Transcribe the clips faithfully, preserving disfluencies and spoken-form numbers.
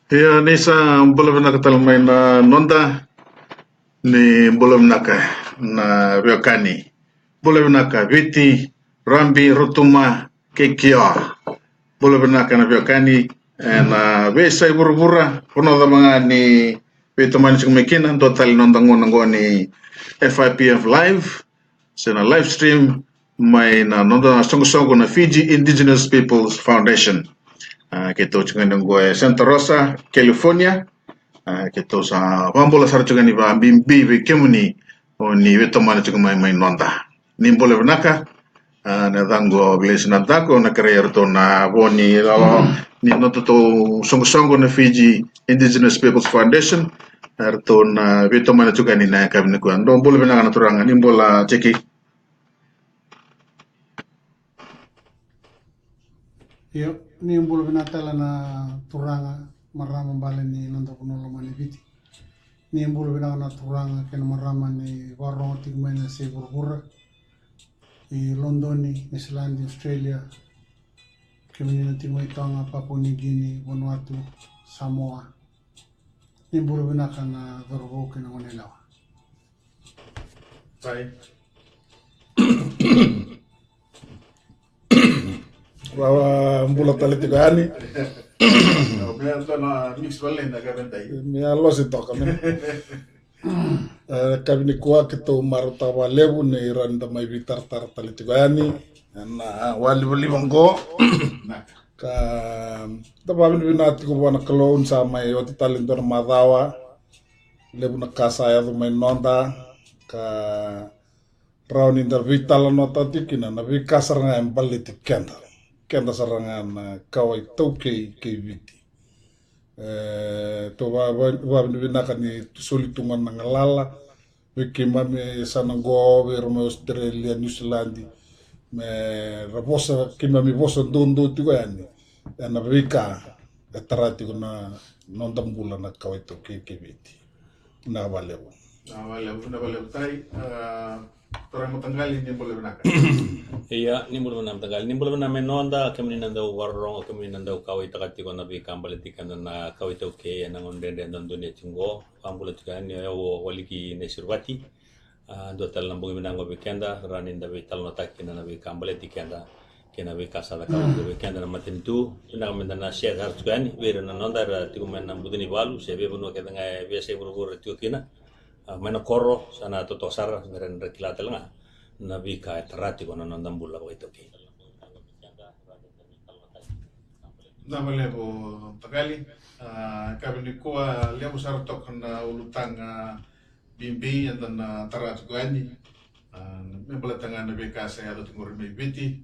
Ia ni sa bula vinaka tale mai na noda, ni bula vinaka na veiwekani. Bula vinaka Viti, Rabi, Rotuma, kei Kioa. Bula vinaka na veiwekani ena veiyasai vuravura, vanua cava ga ni veitomani tiko mai kina. Dua tale na noda gauna oqo ni F I P F Live, se na live stream mai na noda soqosoqo na Fiji Indigenous Peoples Foundation. A, keitou tiko yani oqo e Santa Rosa, California. A, keitou sa vakabula sara tiko yani vakabibi vei kemuni o ni veitomani tiko mai mai noda. Ni bula vinaka. A, na yacaqu o Gleisi Nadako, na kerei iratou na vo ni lalo ni nodatou soqosoqo na Fiji Indigenous Peoples Foundation. Eratou na veitomani tiko yani na yakavi nikua. Dou bula vinaka na turaga, ni bula Jeki. Io, ni bula vinaka tale na turaga, marama bale ni noda vanua lomani Viti. Ni bula vinaka na turaga kei na marama ni vakarorogo tiko mai na yasai vuravura. I Lodoni, Niusiladi, Australia. Kemuni na tiko mai Toga, Papua New Guinea, Vanuatu, Samoa. Ni bula vinaka na cauravou kei na goneyalewa. Sai. Vavabula tale tiko yani. Au mea tona mix vale na ka ventai. Mea losi toka me. E, yakavi nikua keitou marautaka vakalevu ni rawa ni da mai veitaratara tale tiko yani ena walivaliva oqo. Ka da vakavinavinaka tiko vua na Kalou ni sa mai oti tale e dua na macawa. Levu na ka sa yaco mai noda ka rawa ni da veitalanoataka tiko kina na veika sara ga e baleti keda, keda sara ga na kawa iTaukei kei Viti. E, tou va, va, vakavinavinaka ni soli tu ga na galala vei keimami e sa na qo, vei ira mai Australia, Niusiladi, me ra vosa, keimami vosa doudou tiko yani ena veika e tara tiko na noda bula na kawa iTaukei kei Viti. Vinaka vakalevu. Vinaka vakalevu, vinaka vakalevu Tai. A, turaga mataqali, ni bula vinaka. Ia, ni bula vinaka mataqali, ni bula vinaka me noda, kemuni na dau vakarorogo, kemuni na dau kauwaitaka tiko na veika baleti keda na kawa iTaukei ena gauna dredre da donuya tiko qo. Vakabula tiko yani o yau o Waliki Naisirivati. A, dua tale na bogi vinaka qo vei keda, rawa ni da veitalanoataka kina na veika baleti keda kei na veika sa cakava tiko vei keda na matanitu. Vinaka meda na share sara tiko yani vei ira na noda era tiko mai na buca ni valu se veivanua kece ga e veiyasai vuravura tiko kina. A, mai na koro sa na totoka sara me ra na kila tale ga na veika e tara tiko na noda bula vakaitaukei. Vinaka vakalevu Takali. A, yakavi nikua levu sara toka na ulutaga bibi eda na tara tiko yani. A, me baleta ga na veika sa yaco tiko qori mai Viti.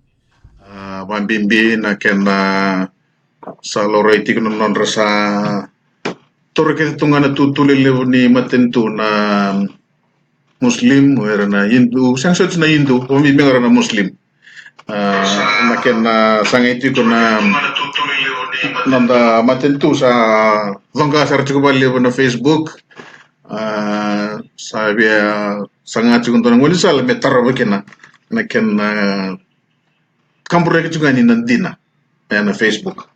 A, vakabibi na kena sa laurai tiko na nodra sa taura kece tu ga na tutu lelevu ni matanitu na Muslim, o ira na Hindu, sega soti na Hindu, vakabibi ga o ira na Muslim. A, na kena sagai tiko na noda matanitu sa coqa sara tiko vakalevu na Facebook. A, sa via saga tiko dua na gaunisala me tarava kina na kena kaburaki tiko yani na dina ena Facebook.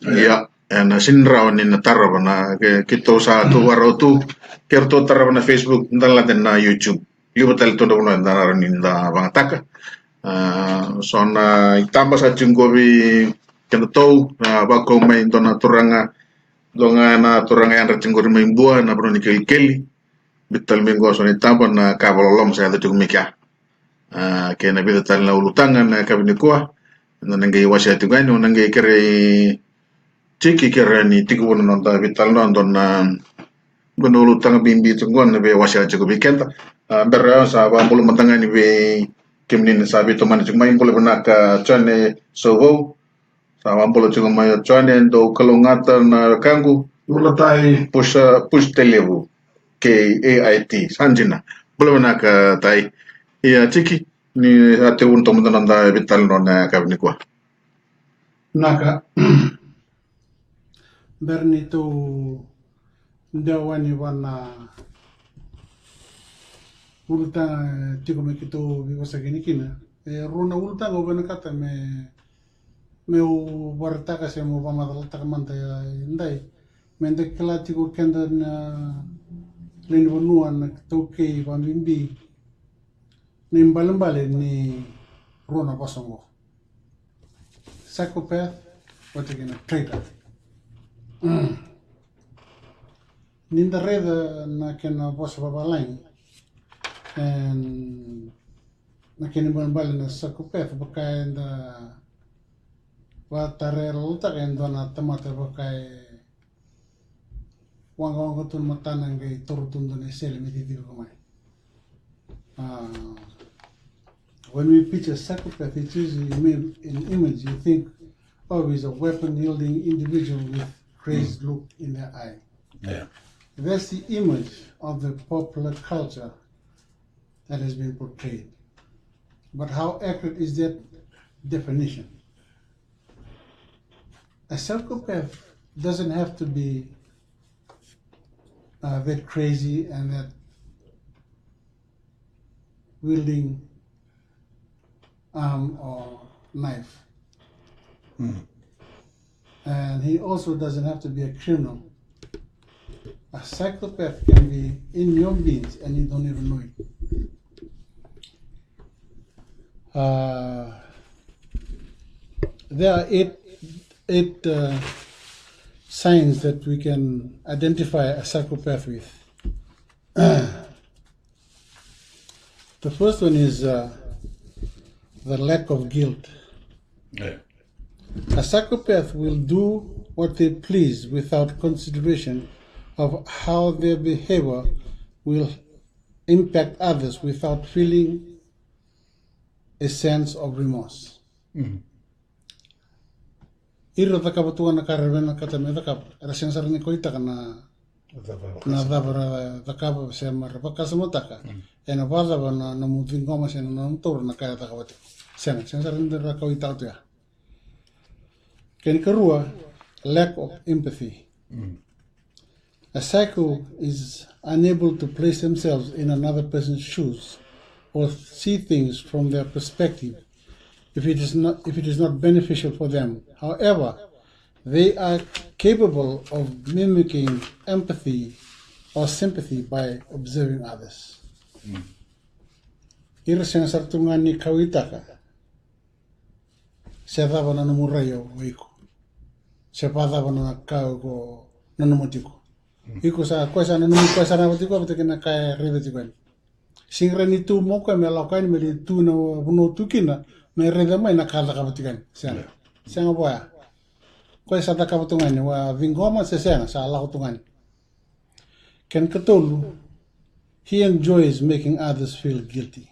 Ia, ena sini rawa ni na tarava na, ke, keitou sa tu vakarau tu, ke ratou tarava na Facebook, da lade na YouTube. Levu tale tu na vanua da rawa ni da vagataka. A, so na itaba sa tiko qo vei kedatou, a, vakau mai dua na turaga, dua ga na turaga yadra tiko qori mai Bua, na vanua ni kelikeli. Biuta tale mai qo so na itaba na ka vakaloloma sa yaco tiko mai kea. A, kei na vica tale na ulutaga na yakavi nikua. Eda na qai wasea tiko yani, au na qai kerei Jiki ke rawa ni tekivu na noda veitalanoa, dua na, dua na ulutaga bibi tiko qo na veiwasea tiko vei keda. A, bera sa vakabula mada ga yani vei kemuni na sa veitomani tiko mai, bula vinaka Jone Sauvou. Sa vakabula tiko mai o Jone, dou kalougata na wekaqu. Bula Tai. Pusa, Pusi Tailevu kei A I T, sa dina. Bula vinaka Tai. Ia Jiki, ni sa tekivu toka mada na noda veitalanoa na yakavi nikua. Vinaka. Bera ni tou dewa yani vua na ulutaga tiko me keitou veivosaki yani kina. E rua na ulutaga au vinakata me, meu vakaraitaka se meu vakamacalataka mada edai. Me da kila tiko keda na lewe ni vanua na taukei vabibi na ibalebale ni rua na vosa oqo. Psychopath vata kei na traitor. Ni da raica na kena vosa vavalagi, e, na kena ibalebale na psychopath, vaka eda vakatarai yalololotaka e dua na tamata vaka e waqawaqa tu na matana qai toro tu dua na isele me ciciva mai. Uh, when we picture psychopath, it's usually an image you think of is a weapon-wielding individual with crazed look in their eye. Yeah. That's the image of the popular culture that has been portrayed. But how accurate is that definition? A psychopath doesn't have to be uh, that crazy and that wielding arm or knife. Mm. And he also doesn't have to be a criminal. A psychopath can be in your midst and you don't even know it. Uh, there are eight, eight uh, signs that we can identify a psychopath with. The first one is uh, the lack of guilt. Yeah. A psychopath will do what they please without consideration of how their behavior will impact others without feeling a sense of remorse. Mm. Ira cakava tu ga na ka ra vinakata me cakava, era sega sara ni kauaitaka na cava ra cakava se mera vakasamataka ena vakacava na nomu ciqoma se na nomu taura na ka e cakava tiko. Sega, sega sara ni ra kauaitaka tu ya. Kena ikarua, lack of empathy. A psycho is unable to place themselves in another person's shoes or see things from their perspective if it is not, if it is not beneficial for them. However, they are capable of mimicking empathy or sympathy by observing others. Ira sega sara tu ga ni kauaitaka se cava na nomu rai o iko, se vakacava na ka o iko nanuma tiko. Iko sa, koya sa nanuma, koya sa nanuma tiko vata kei na ka e raica tiko yani. Sega ni tu mo koya me lako yani me lai tu na vanua tu kina me raica mai na ka cakava tiko yani. Sega. Sega vua ya. Koya sa cakava tu ga yani, wa ciqoma se sega, sa lako tu ga yani. Kena ikatolu, he enjoys making others feel guilty.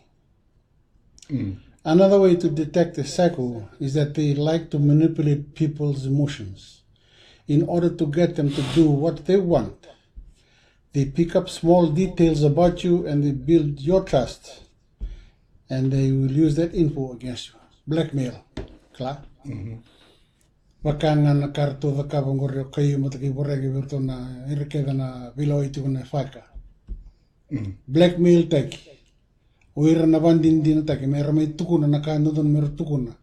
Another way to detect a psycho is that they like to manipulate people's emotions in order to get them to do what they want. They pick up small details about you and they build your trust. And they will use that info against you. Blackmail. Kila? Vaka ga na ka ratou cakava qori o Khaiyum vata kei Voreqe vei iratou na ira kece na veilewai tiko na FICAC. Blackmail taki o ira na vakadinadinataki me ra mai tukuna na ka e dodonu me ra tukuna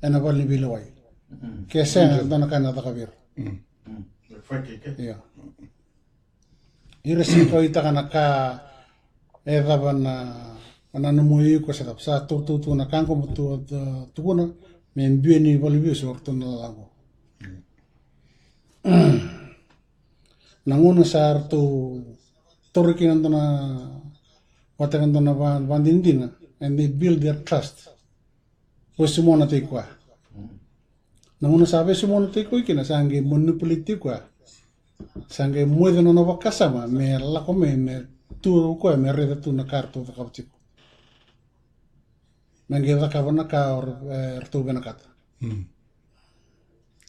ena vale ni veilewai. Ke sega, dua na ka ena caka vei ira. Io. Ira sega kauaitaka na ka e cava na, na nomu iko se cava, sa tautautau na ka qo mo tu, tu, tukuna me biu ni valeniveivesu o ratou na lala qo. Na gauna sa ratou taura kina dua na, vata kei dua na va, vadinadina, and they build their trust. Vesumonataki koya. Na gauna sa vesumonataki koya kina, sa qai manipulate koya. Sa qai moica na nona vakasama me lako mai me tu o koya me raica tu na ka ratou cakava tiko. Me qai cakava na ka o, e, ratou vinakata.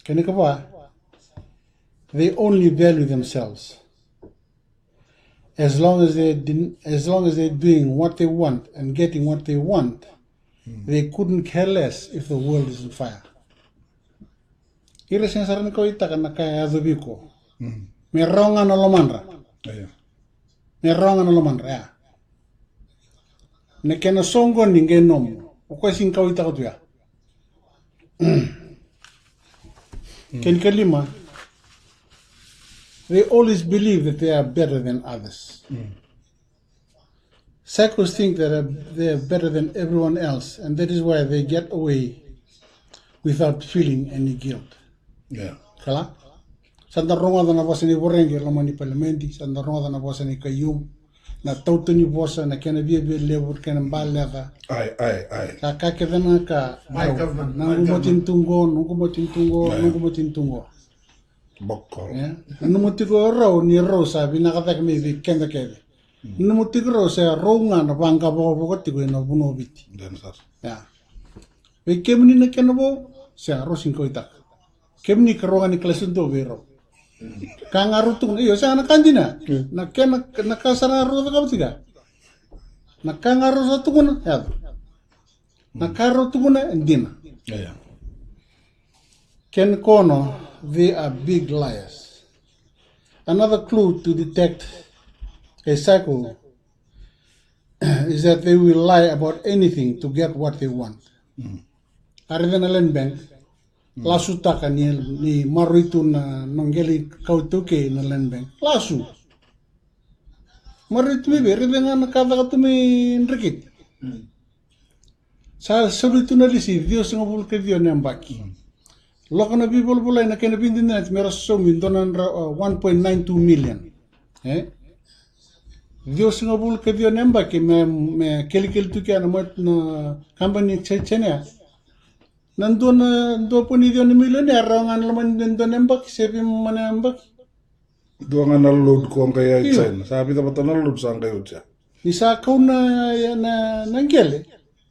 Kena ikava, they only value themselves. As long as they din, as long as they're doing what they want and getting what they want, they couldn't care less if the world is on fire. Ira sega sara ni kauaitaka na ka e yaco vei iko. Me rawa ga na lomadra. Me rawa ga na lomadra, ya. Na kena soqoni qai nomu. O koya sega kauaitaka tu ya. Kena ikalima, They always believe that they are better than others. Psychos think that they are better than everyone else, and that is why they get away without feeling any guilt. Yeah. Kala? Sa da rogoca na vosa ni Voreqe e loma ni palimedi, sa da rogoca na vosa ni Khaiyum, na tautau ni vosa, na kena viavia levu, na kena baleca. Ai, ai, ai. Sa ka kece na ka, my government, na noqu matanitu qo, noqu matanitu qo, noqu matanitu qo. Bokol. Nanuma tiko rau ni rau sa vinaka cake mai vei keda kece. Nanuma tiko rau sa rau ga na vaqavokavoka tiko ena vanua o Viti. Dena sara. Ia. Vei kemuni na kena vo, sega, rau sega ni kauaitaka. Kemuni ka rau ga ni kalasi dua vei rau. Ka ga rau tukuna, io, sega, na ka dina. Na kena, na ka sara ga rau cakava tiko. Na ka ga rau sa tukuna, yaco. Na ka rau tukuna e dina. Ken Kono, they are big liars. Another clue to detect a psycho is that they will lie about anything to get what they want. A raica na land bank, lasutaka ni, ni maroroi tu na, na qele kau iTaukei na land bank. Lasu. Maroroi tu mai vei, raica ga na ka caka tu mai Dreketi. Sa soli tu na lisi, ciwasagavulu ka ciwa na yabaki. Lako na veivolavolai na kena veidinadinati me ra saumi dua na dra-, uh, one point nine two million. E? Ciwasagavulu ka ciwa na yabaki me, me kelikeli tu kea na ma-, na kabani Chi-, China ya. Na dua na, dua poini ciwa na milioni ya, rawa ga na loma ni dua na yabaki, se veimama na yabaki. Dua ga na load ko qai ya i China. Sa vica vata na load sa qai oti ya. Ni sa kau na, na, na qele.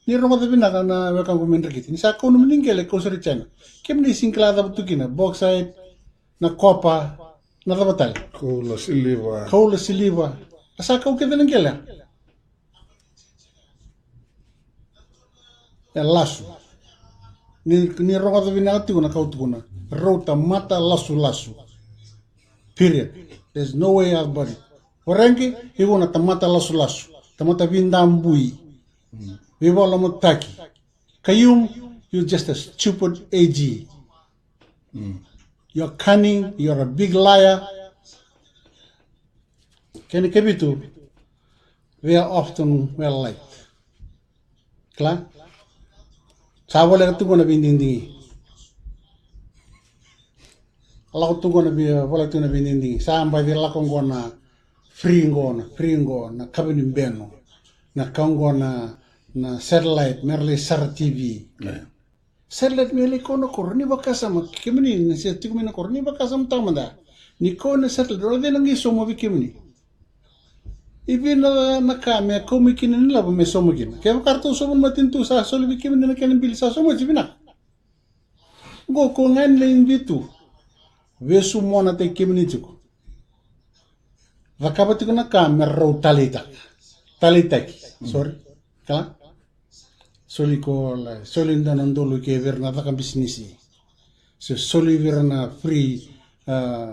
Ni rogoca vinaka na wekaqu mai Dreketi. Ni sa kau na mani qele kau sara i China. Kemuni sega ni kila cava tu kina. Bauxite, na kopa, na cava tale. Koula, siliva. Koula, siliva. A sa kau kece na qele. E lasu. Ni, ni rogoca vinaka tiko na ka au tukuna. Rau tamata lasulasu. Period. There's no way out about it. Voreqe, iko na tamata lasulasu. Tamata vidabui. Veivakalomotaki. Khaiyum, you're just a stupid A G. You're cunning, you're a big liar. Kena ikavitu, they are often well liked. Kila? Sa voleka tu qo na veidigidigi. Lako tu qo na vei, voleka tu na veidigidigi. Sa baci lako qo na free qo, na free qo, na kava ni benu. Na ka qo na, na satellite, me ra lai sara T V. Satellite me lai kau na koro, ni vakasama, kemuni na se tiko mai na koro, ni vakasamataka mada. Ni kau na satellite, o cei na qai sauma vei kemuni? I vei na, na ka me kau mai kina ni lavo me sauma kina? Kevaka ratou sauma na matanitu sa soli vei kemuni na kena bili sa sauma, oti vinaka. Qo ko ga ni lai biu tu. Vesu monataki kemuni tiko. Cakava tiko na ka me rau taleitaka. Taleitaki. Sorry. Kala? Soli ko la, soli dua na dolu ke vei ira na caka bisinisi. Se soli vei ira na free, ah,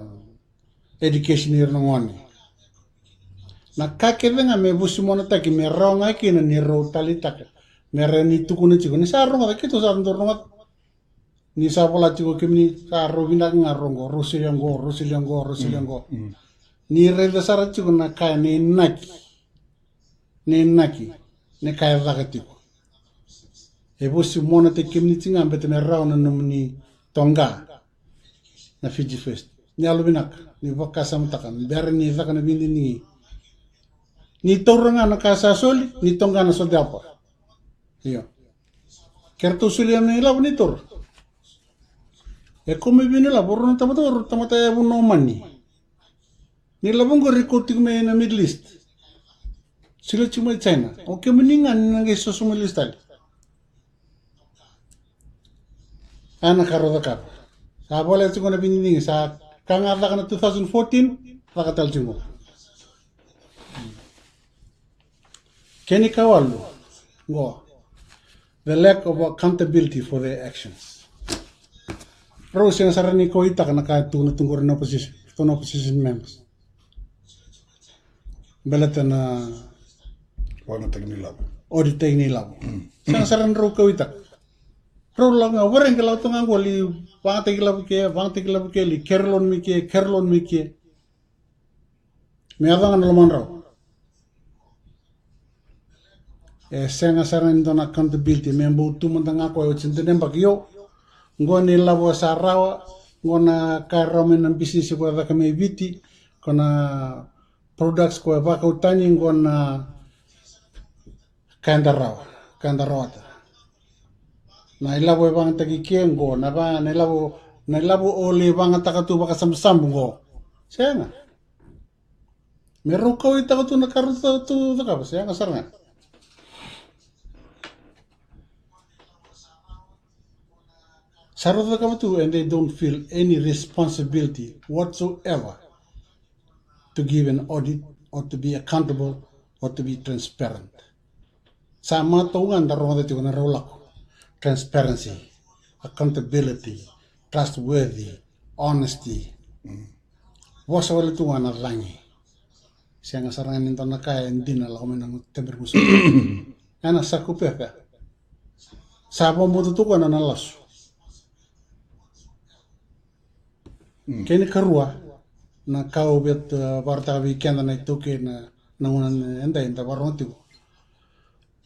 education ira na gone. Na ka kece ga me vusimonataki, me rawa ga kina ni rau taleitaka. Me rawa ni tukuna tiko. Ni sa rogoca, keitou sa dau rogoca. Ni sa vola tiko kemuni, sa rau vinaka ga rau qo, rau solia qo, rau solia qo, rau solia qo. Ni raica sara tiko na ka e na inaki. Na inaki, na ka e caka tiko. E vosi monataki kemuni tiko ga, beta me rawa na nomuni toqa. Na Fiji First. Ni yalovinaka, ni vakasamataka, bera ni caka na vidi ni. Ni taura ga na ka sa soli, ni toqa na sotepa. Io. Ke ratou solia na ilavo ni taura. E kau mai vei na ilavo, rau na tamata, rau tamata e vu na omani. Ni lavo qori e kau tiko mai na Middle East. Solia tiko mai China. O kemuni ga ni na qai soso mai Middle East tale. A na ka rau cakava. Sa voleka tiko na vidi ni, sa ka ga caka na two thousand fourteen, caka tale tiko. Kena ikawalu, qo. The lack of accountability for their actions. Rau sega sara ni kauaitaka na ka e tukuna tu qori na opposition, tu na opposition members. Baleta na vakayagataki ni lavo. Audit-taki ni lavo. Sega sara ni rau kauaitaka. Rau lako ga, Voreqe lako tu ga qo, lai vakayagataki lavo ke, vakayagataki lavo ke, lai kere loan mai ke, kere loan mai ke. Me yaco ga na lomadrau. E sega sara ni dua na accountability, me bau tu mada ga koya oti dua na yabaki, io. Qo na ilavo sa rawa, qo na ka e rawa mai na bisinisi ko e caka mai Viti, ko na products ko e vakau tani, qo na ka eda rawa, ka eda rawata. Na ilavo e vagataki ke qo, na va, na ilavo, na ilavo o lai vagataka tu vakasabusabu qo. Sega. Me rau kauaitaka tu na ka rau tu cakava, sega sara ga. Sa rau cakava tu, and they don't feel any responsibility whatsoever to give an audit or to be accountable or to be transparent. Sa matau ga da rogoca tiko na rau lako. Transparency, accountability, trustworthy, honesty. Vosa wale tu ga na cagi. Sega sara ga ni dua na ka e dina lako mai na teberi musu. Ena sa kupepe. Sa vakabauta tu koya na nona lasu. Kena ikarua, na ka au via vakaraitaka vei keda na iTaukei na, na gauna edai da vakarorogo tiko.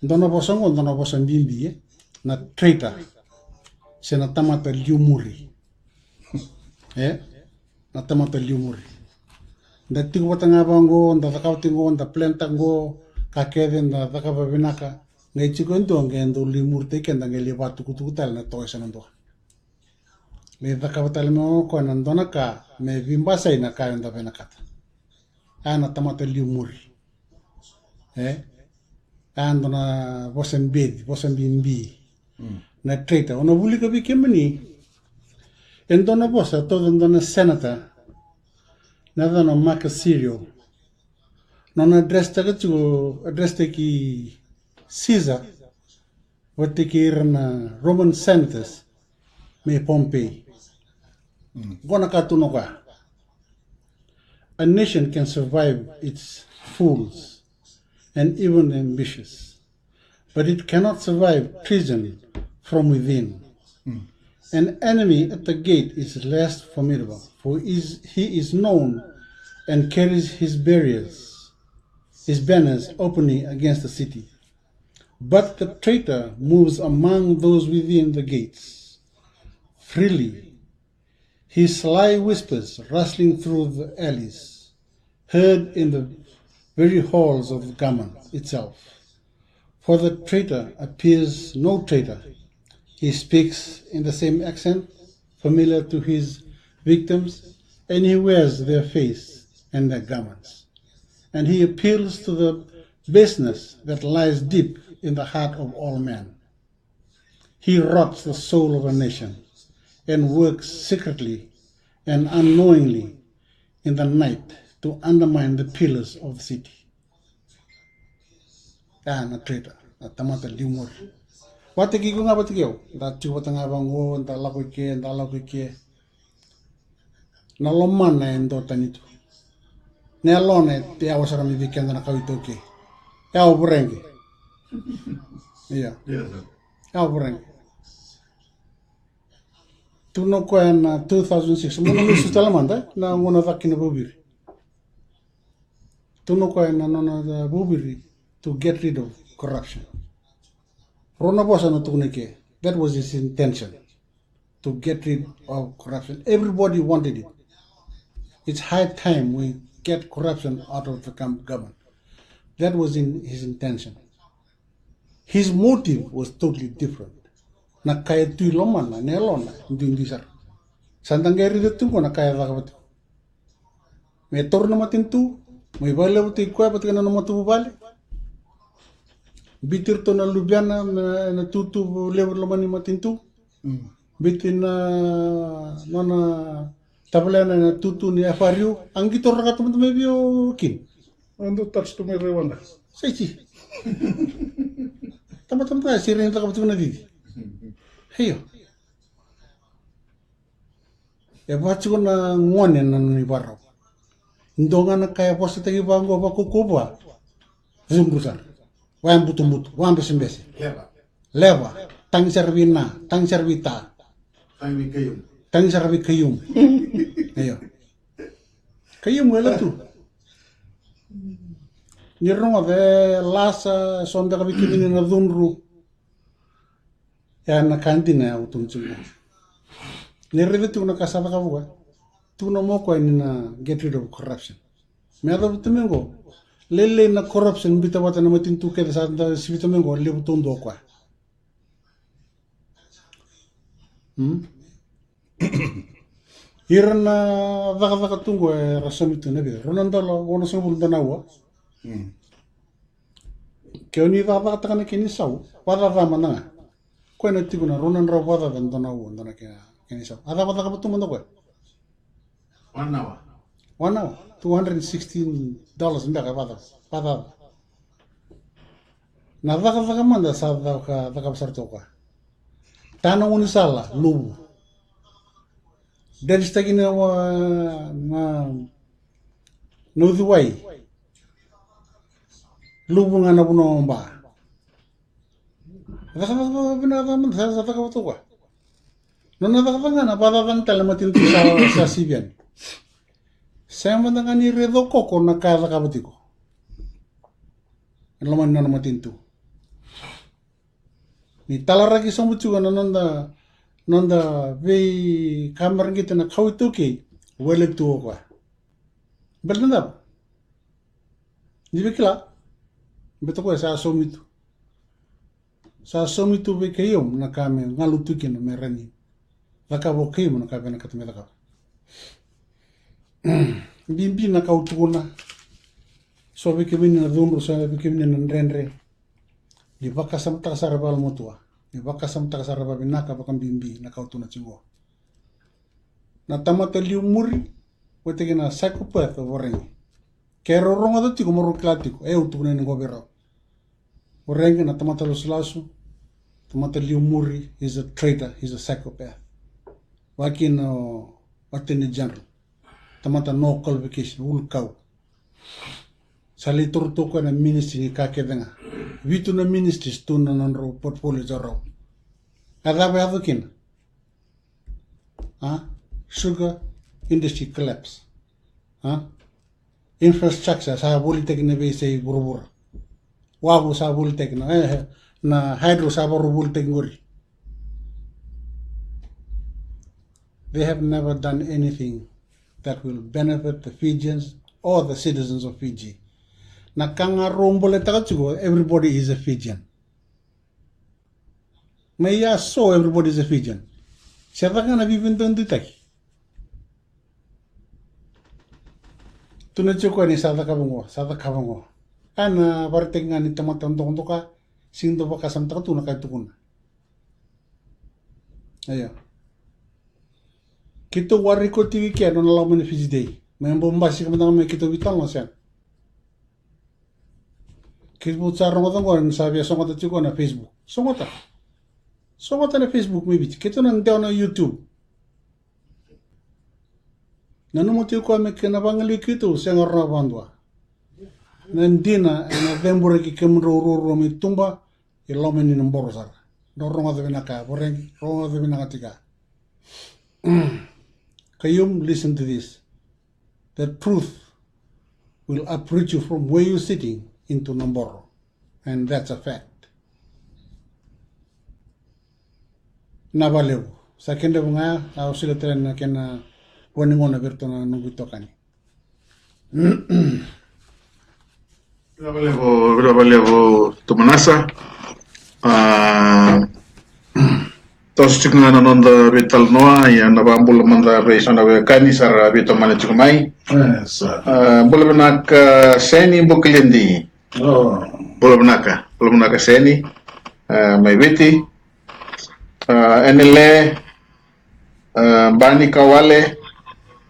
Dua na vosa qo, dua na vosa bibi, e? Na traitor. Se na tamata liumuri. E? Na tamata liumuri. Da tiko vata ga vaqo, da cakava tiko qo, da plan taka qo, ka kece da cakava vinaka. Qai tiko e dua qai dau liumuritaki keda, qai lai vakatukutuku tale na toka e sa na dua. Me cakava tale mai o koya na dua na ka me veibasai na ka eda vinakata. A na tamata liumuri. E? A dua na vosa beci, vosa bibi. Na traitor. O na vulika vei kemuni e dua na vosa tauca dua na senator, na yacana o Marcus Sirio. Nona address taka tiko, address taki Caesar vata kei ira na Roman senators mai Pompey. Qo na ka tukuna o koya. A nation can survive its fools and even ambitious, but it cannot survive treason from within. An enemy at the gate is less formidable, for is, he is known and carries his barriers, his banners openly against the city. But the traitor moves among those within the gates freely, his sly whispers rustling through the alleys, heard in the very halls of the government itself. For the traitor appears no traitor. He speaks in the same accent familiar to his victims, and he wears their face and their garments. And he appeals to the baseness that lies deep in the heart of all men. He rots the soul of a nation and works secretly and unknowingly in the night to undermine the pillars of the city. A na traitor, na tamata liumuri. Vata kei iko ga vata kei au, da tiko vata ga vaqo, da lako i ke, da lako i ke. Na lomana e dua tani tu. Na yalona e yawa sara mai vei keda na kawa iTaukei. Yawa vureqe. Ia. Yawa vureqe. Tukuna o koya na two thousand six, mo na lesu tale mada, na gauna caka kina vuviri. Tukuna o koya na nona vuviri to get rid of corruption. Rua na vosa na tukuna i ke. That was his intention. To get rid of corruption. Everybody wanted it. It's high time we get corruption out of the gov-, government. That was in his intention. His motive was totally different. Na ka e tu i lomana, na yalona, duidui sara. Sa da qai raica tu qo na ka e cakava tu. Me taura na matanitu, me vakalevutaki koya vata kei na nona matavuvale. Biuti iratou na luvena, na, na tutu levu loma ni matanitu. Biuti na nona tavalena na tutu ni F R U. A qito raka tu mada mai vei o King. Au dau touch tu mai Raiwada. Sa iti. Tamata mada se rai ni cakava tiko na cici. Io. E vaka tiko na gone na nona ivakarau. Dua ga na ka e vosataki vaqo, vakaukauwa. Cudru sara. Vakabutubutu, vakabesebese. Leva. Leva. Tagi sara vei na, tagi sara vei ta. Tagi vei Khaiyum. Tagi sara vei Khaiyum. Io. Khaiyum e la tu. Ni rogoca e lasa, e so beka vei kemuni na cudru. Ia na ka dina au tukuna tiko. Ni raica tiko na ka sa cakava o koya. Tukuna mai o koya ni na get rid of corruption. Me yacova tu mai qo, lailai na corruption biuta vata na matanitu kece sa da sivita mai qo, levu taudua o koya. Hmm? Ira na cakacaka tu qo era saumi tu na vica, rua na dola, ono sagavulu dua na aua. Hmm. Ke o ni cakacakataka na kena isau, vakacaca mada ga. Koya na tiko na rua na drau vakacaca dua na aua, dua na kena, kena isau. A cava cakava tu mada o koya? One hour. One hour, two hundred sixteen dollars beka vakacaca, vakacaca. Na cakacaka mada sa caka, cakava sara tu o koya. Ta na gaunisala, luvu. Dredge-taki na wa-, na, na uciwai. Luvu ga na vanua o ba. Cakacaka vinaka mada sa, sa cakava tu o koya. Nona cakacaka ga na vakacaca tale na matanitu sa, sa sivi yani. Sega mada ga ni raica o koya na ka e cakava tiko e loma ni nona matanitu. Ni talaraki sobu tiko na noda, noda veika mareqeti na kawa iTaukei, wele tu o koya. Baleta na cava? Ni via kila, baleta o koya sa saumi tu. Sa saumi tu vei keitou na ka me galu tu kina me rawa ni cakava o keitou na ka e vinakata me cakava. Bibi na ka au tukuna. So vei kemuni na cudru, so vei kemuni na dredre. Ni vakasamataka sara vakayalomatua. Ni vakasamataka sara vakavinaka, vakabibi na ka au tukuna tiko. Na tamata liumuri, vata kei na psychopath o Voreqe. Ke rau rogoca tiko, mo rau kila tiko, e au tukuna yani qo vei rau. Voreqe na tamata lasulasu, tamata liumuri, he's a traitor, he's a psychopath. Vaka kina o Attorney General, tamata no qualification, ulukau. Sa lai toro tu o koya na ministry ni ka kece ga. Vitu na ministries tu na nodrau portfolio o rau. A cava e yaco kina? A? Sugar industry collapse. A? Infrastructure sa volitaki na veiyasai vuravura. Wavu sa volitaki na, e, na hydro sa vakarau volitaki qori. They have never done anything that will benefit the Fijians or the citizens of Fiji. Na ka ga rau boletaka tiko, everybody is a Fijian. Mai ya so everybody is a Fijian. Se caka ga na veiveiduiduitaki. Tukuna tiko o koya ni sa cakava qo, sa cakava qo. A na vakaraitaki ga ni tamata dokadoka, sega ni dau vakasamataka tu na ka e tukuna. Io. Keitou wariko tiko i ke ena nona lako mai na Fiji Day. Me bau basika mada ga mai keitou veitalanoa se sega. Keitou sa rogoca qo ni sa via sogota tiko na Facebook. Sogota. Sogota na Facebook mai Viti. Keitou na dewa na YouTube. Nanuma tiko o koya me kena vagaliwai keitou, sega rawa vakadua. Na dina ena ceburaki kemudrau ruarua mai tuba, i loma ni naboro sara. Drau rogoca vinaka, Voreqe, rogoca vinaka tiko. Khaiyum, listen to this. The truth will uproot you from where you're sitting into naboro. And that's a fact. Na vakalevu. Sa kena levu ga, au solia tale na kena vua ni gauna vei iratou na noqu itokani. Vinaka vakalevu, vinaka vakalevu Tumanasa. A, toso tiko ga na noda veitalanoa, ia na vakabula mada vei so na veiwekani sa ra veitomani tiko mai. E, sa. A, bula vinaka Seni Bukeledi. O. Bula vinaka, bula vinaka Seni. A, mai Viti. A, Enele, a, Bani Kawale,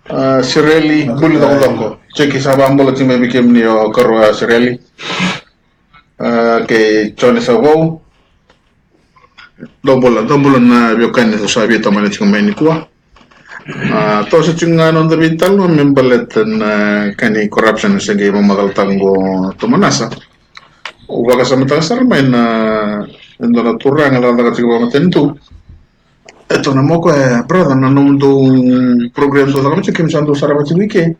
a, Sireli, Buli Cokoco. Jeki sa vakabula tiko mai vei kemuni o karua Sireli. A, kei Jone Savou. Dou bula, dou bula na veiwekani sa veitomani tiko mai nikua. A, toso tiko ga noda veitalanoa me baleta na ka ni corruption se qai vakamacalataka qo Tumanasa. Au vakasamataka sara mai na, e dua na turaga cakacaka tiko vakamatanitu. E tukuna mai o koya, e, brother, na nomudou program dou cakava tiko, keimami sa dou sarava tiko i ke.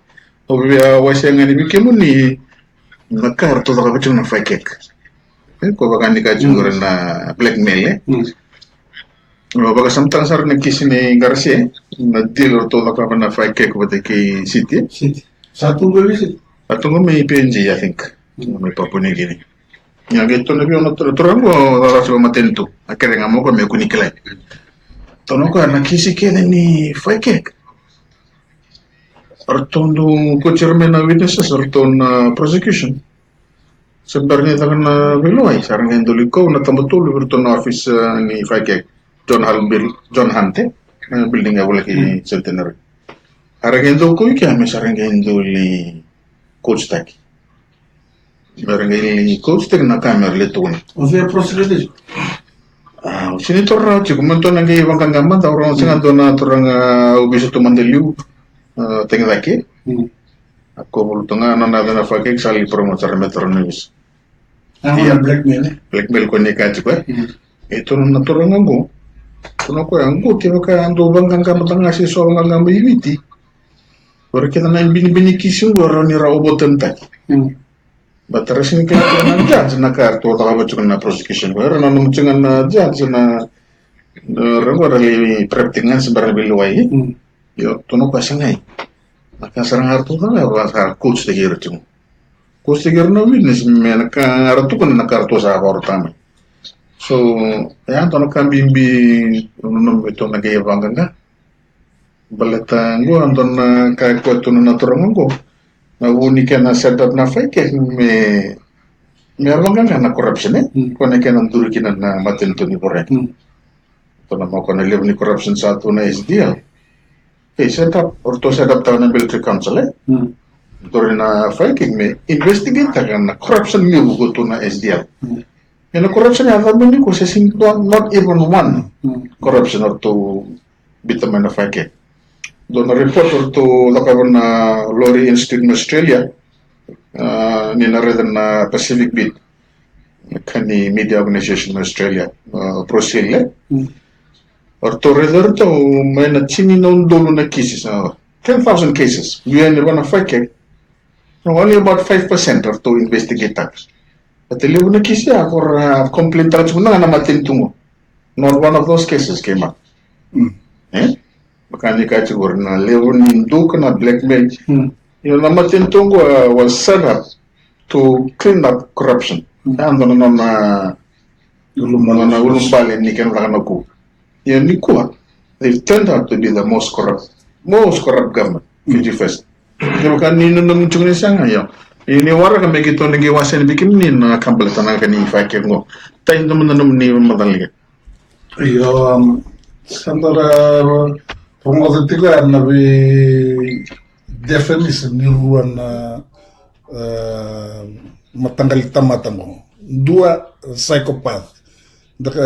Au via wasea ga yani vei kemuni Na ka ratou cakava tiko na Faikek. E, ko vaka ni ka tiko na blackmail, e. Vakasamataka sara na kisi ni Garcia, na deal ratou cakava na Faikek vata kei Citi. Sa tu qo mai Fiji, I think. Mai Papua New Guinea. Ia qai tona vei au na turaga qo, cakacaka tiko matanitu. A kere ga mo ko me kua ni kilai. Tona ko na kisi kece ni Faikek. Ratou dau kauti ira mai na witnesses, ratou na prosecution. Se bera ni caka na veilewai, sa ra qai dau lai kau na taba tolu vei ratou na office, e, ni Faikek. John Hall Bill, John Hunt, e, na building e voleka i Centenary. A ra qai dau kau i kea me sa ra qai dau lai kauti taki. Me ra qai lai kauti taki na ka me ra lai tukuna. O cei a prosecutor? A, o sini toro rawa tiko, me dua na qai vaqaqa mada, o rawa sega dua na turaga au visa tu mada liu, a, tagi cake. A ko vuluta ga na nona yaca na Faikek sa lai promote sara me tara na visa. Ia. Blackmail, e? Blackmail ko ni ka tiko, e? E tona na turaga qo. Tona ko ya qo, kevaka dau vaqaqa mada ga se so vaqaqa mai Viti. Ora kece na binibini kisi qo, rawa ni ra overturn taki. But ra sini kila tiko na judge na ka ratou cakava tiko na prosecution. Ko era na nomu tiko na judge na, na ra qo ra lai prep tiko ga se bera na veilewai. Io, tona ko ya sa qai. Na ka sara ga ratou cakava, sa kauti taki ira tiko. Kauti taki ira na witness me na ka ra tukuna na ka ratou sa vakarautaka mai. So, e ya dua na ka bibi, nanuma me tou na qai vaqaqa. Baleta qo, a dua na ka e koya tu na turaga qo. Na vu ni kena set up na Faikek me, me vaqaqa na corruption, e? Ko na kena duri kina na matanitu ni Voreqe. Tona mo ko na levu ni corruption sa tu na S D L. Kei set up, o ratou set up taka na military council, e? Duri na Faikek me investigate taka na corruption levu ko tu na S D L. E na corruption ya, cava ni ko se sini dua, not even one corruption o ratou biuta mai na Faikek. Dua na report o ratou cakava na Laurie Institute na Australia, a, ni na raica na Pacific Beat, na ka ni media organization na Australia, a, Brazil, e? O ratou raica o ratou mai na tini na udolu na cases, a, ten thousand cases. Vei ira na Faikek, no, only about five percent o ratou investigate taka. Baleta levu na kisi ya ko ra complain taka tiko na, na matanitu qo. Not one of those cases came up. E? Vaka ni ka tiko na levu ni duka na blackmail. Io, na matanitu qo, uh, was set up to clean up corruption. Ya dua na nona, nona ulubale ni kena caka na coup. Ia nikua, they've turned out to be the most corrupt, most corrupt government, Fiji First. Kevaka ni nanuma tiko ni sega, io. Ia ni waraka me keitou na qai wasea vei kemuni na ka baleta na ka ni Faikek qo. Tai dua mada na nomuni macala. Io, um, sa da rogoca tiko ya na vei definition ni rua na, uh, mataqali tamata qo. Dua, psychopath. Da ka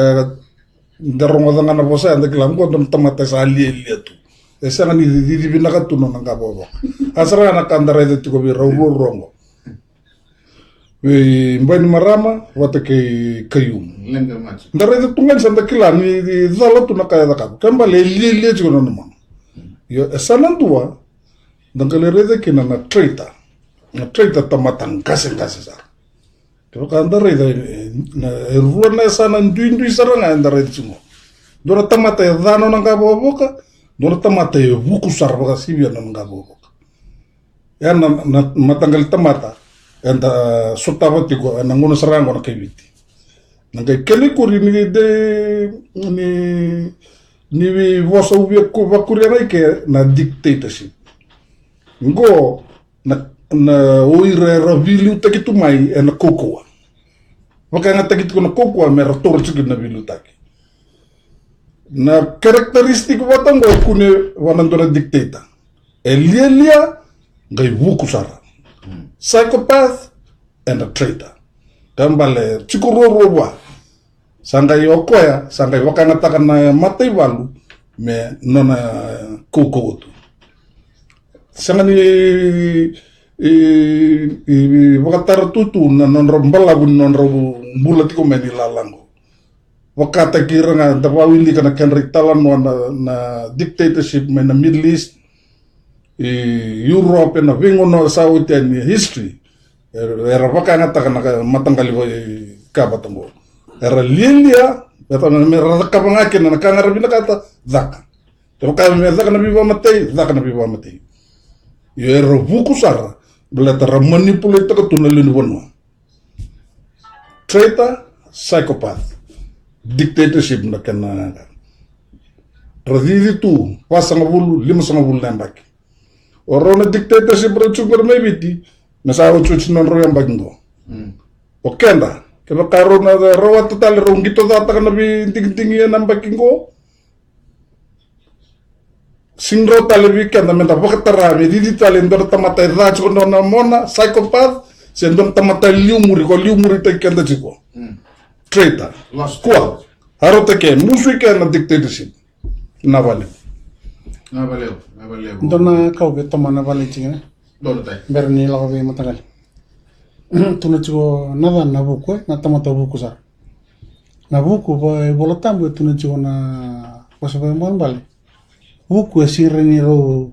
Da rogoca ga na vosa ya, da kila qo dua na tamata sa lialia tu. E sega ni cici vinaka tu nona qavokavoka. A sara ga na ka da raica tiko vei rau ruarua qo. Vei Bainimarama vata kei Khaiyum. Da raica tu ga ni sa da kila ni cala tu na ka e cakava. Kena ibalebale e lialia tiko na nona mona. Io, e sa na dua, da qai lai raica kina na traitor. Na traitor tamata qaseqase sara. Kevaka eda raica, e, na, e rua na yasana duidui sara ga eda raica tiko. Dua na tamata e ca nona qavokavoka, dua na tamata e vuku sara vakasivia nona qavokavoka. Ya na, na mataqali tamata eda sotava tiko ena gauna sara ga qo na kai Viti. Na qai kena ikuri ni de, ni, ni vosa au via vakuria ga i ke na dictatorship. Qo na, na o ira era veiliutaki tu mai ena kaukauwa. Vakayagataki tiko na kaukauwa me ra taura tiko na veiliutaki. Na characteristic vata qo e kune vua na dua na dictator. E lialia, qai vuku sara. Psychopath and a traitor. Kena ibalebale tiko ruarua vua. Sa qai o koya, sa qai vakayagataka na mataivalu me nona kaukauwa tu. Sega ni, i, i, i vakatara tu tu na nodrau balavu ni nodrau bula tiko mai ni lala qo. Vakataki ira ga, da vakawilika na kedra italanoa na, na dictatorship mai na Middle East, i Europe, ena veigauna sa oti yani history. Era, era vakayagataka na ka, mataqali vaka-, ka vata qo. Era lialia, me ra, me ra cakava ga kina na ka ga ra vinakata, caka. Kevaka me caka na veivakamatei, caka na veivakamatei. Io, era vuku sara, baleta ra manipulate-taka tu na lewe ni vanua. Traitor, psychopath. Dictatorship na kena, ra cici tu, vasagavulu, limasagavulu na yabaki. O rau na dictatorship ra tiko qori mai Viti, me sa otioti na nodrau yabaki qo. Mm. O keda, kevaka rau na rawata tale, rau qito cataka na veidigidigi ena yabaki qo. Sega ni rawa tale vei keda meda vakatara me cici tale e dua na tamata e ca tiko na nona mona, psychopath, se dua na tamata liumuri, ko liumuritaki keda tiko. Mm. Traitor. Lost. Kua. Arautaki, musu i kea na dictatorship. Na vale. Na vale, na vale. Dua na ka au via tomana vale tiko, ne? Dua na tai. Bera ni lako vei mataqali. Tukuna tiko na ca na vuku, e? Na tamata vuku sara. Na vuku, va, e Vola Tabu e tukuna tiko na vosa vakaibalebale. Vuku e sega ni rawa,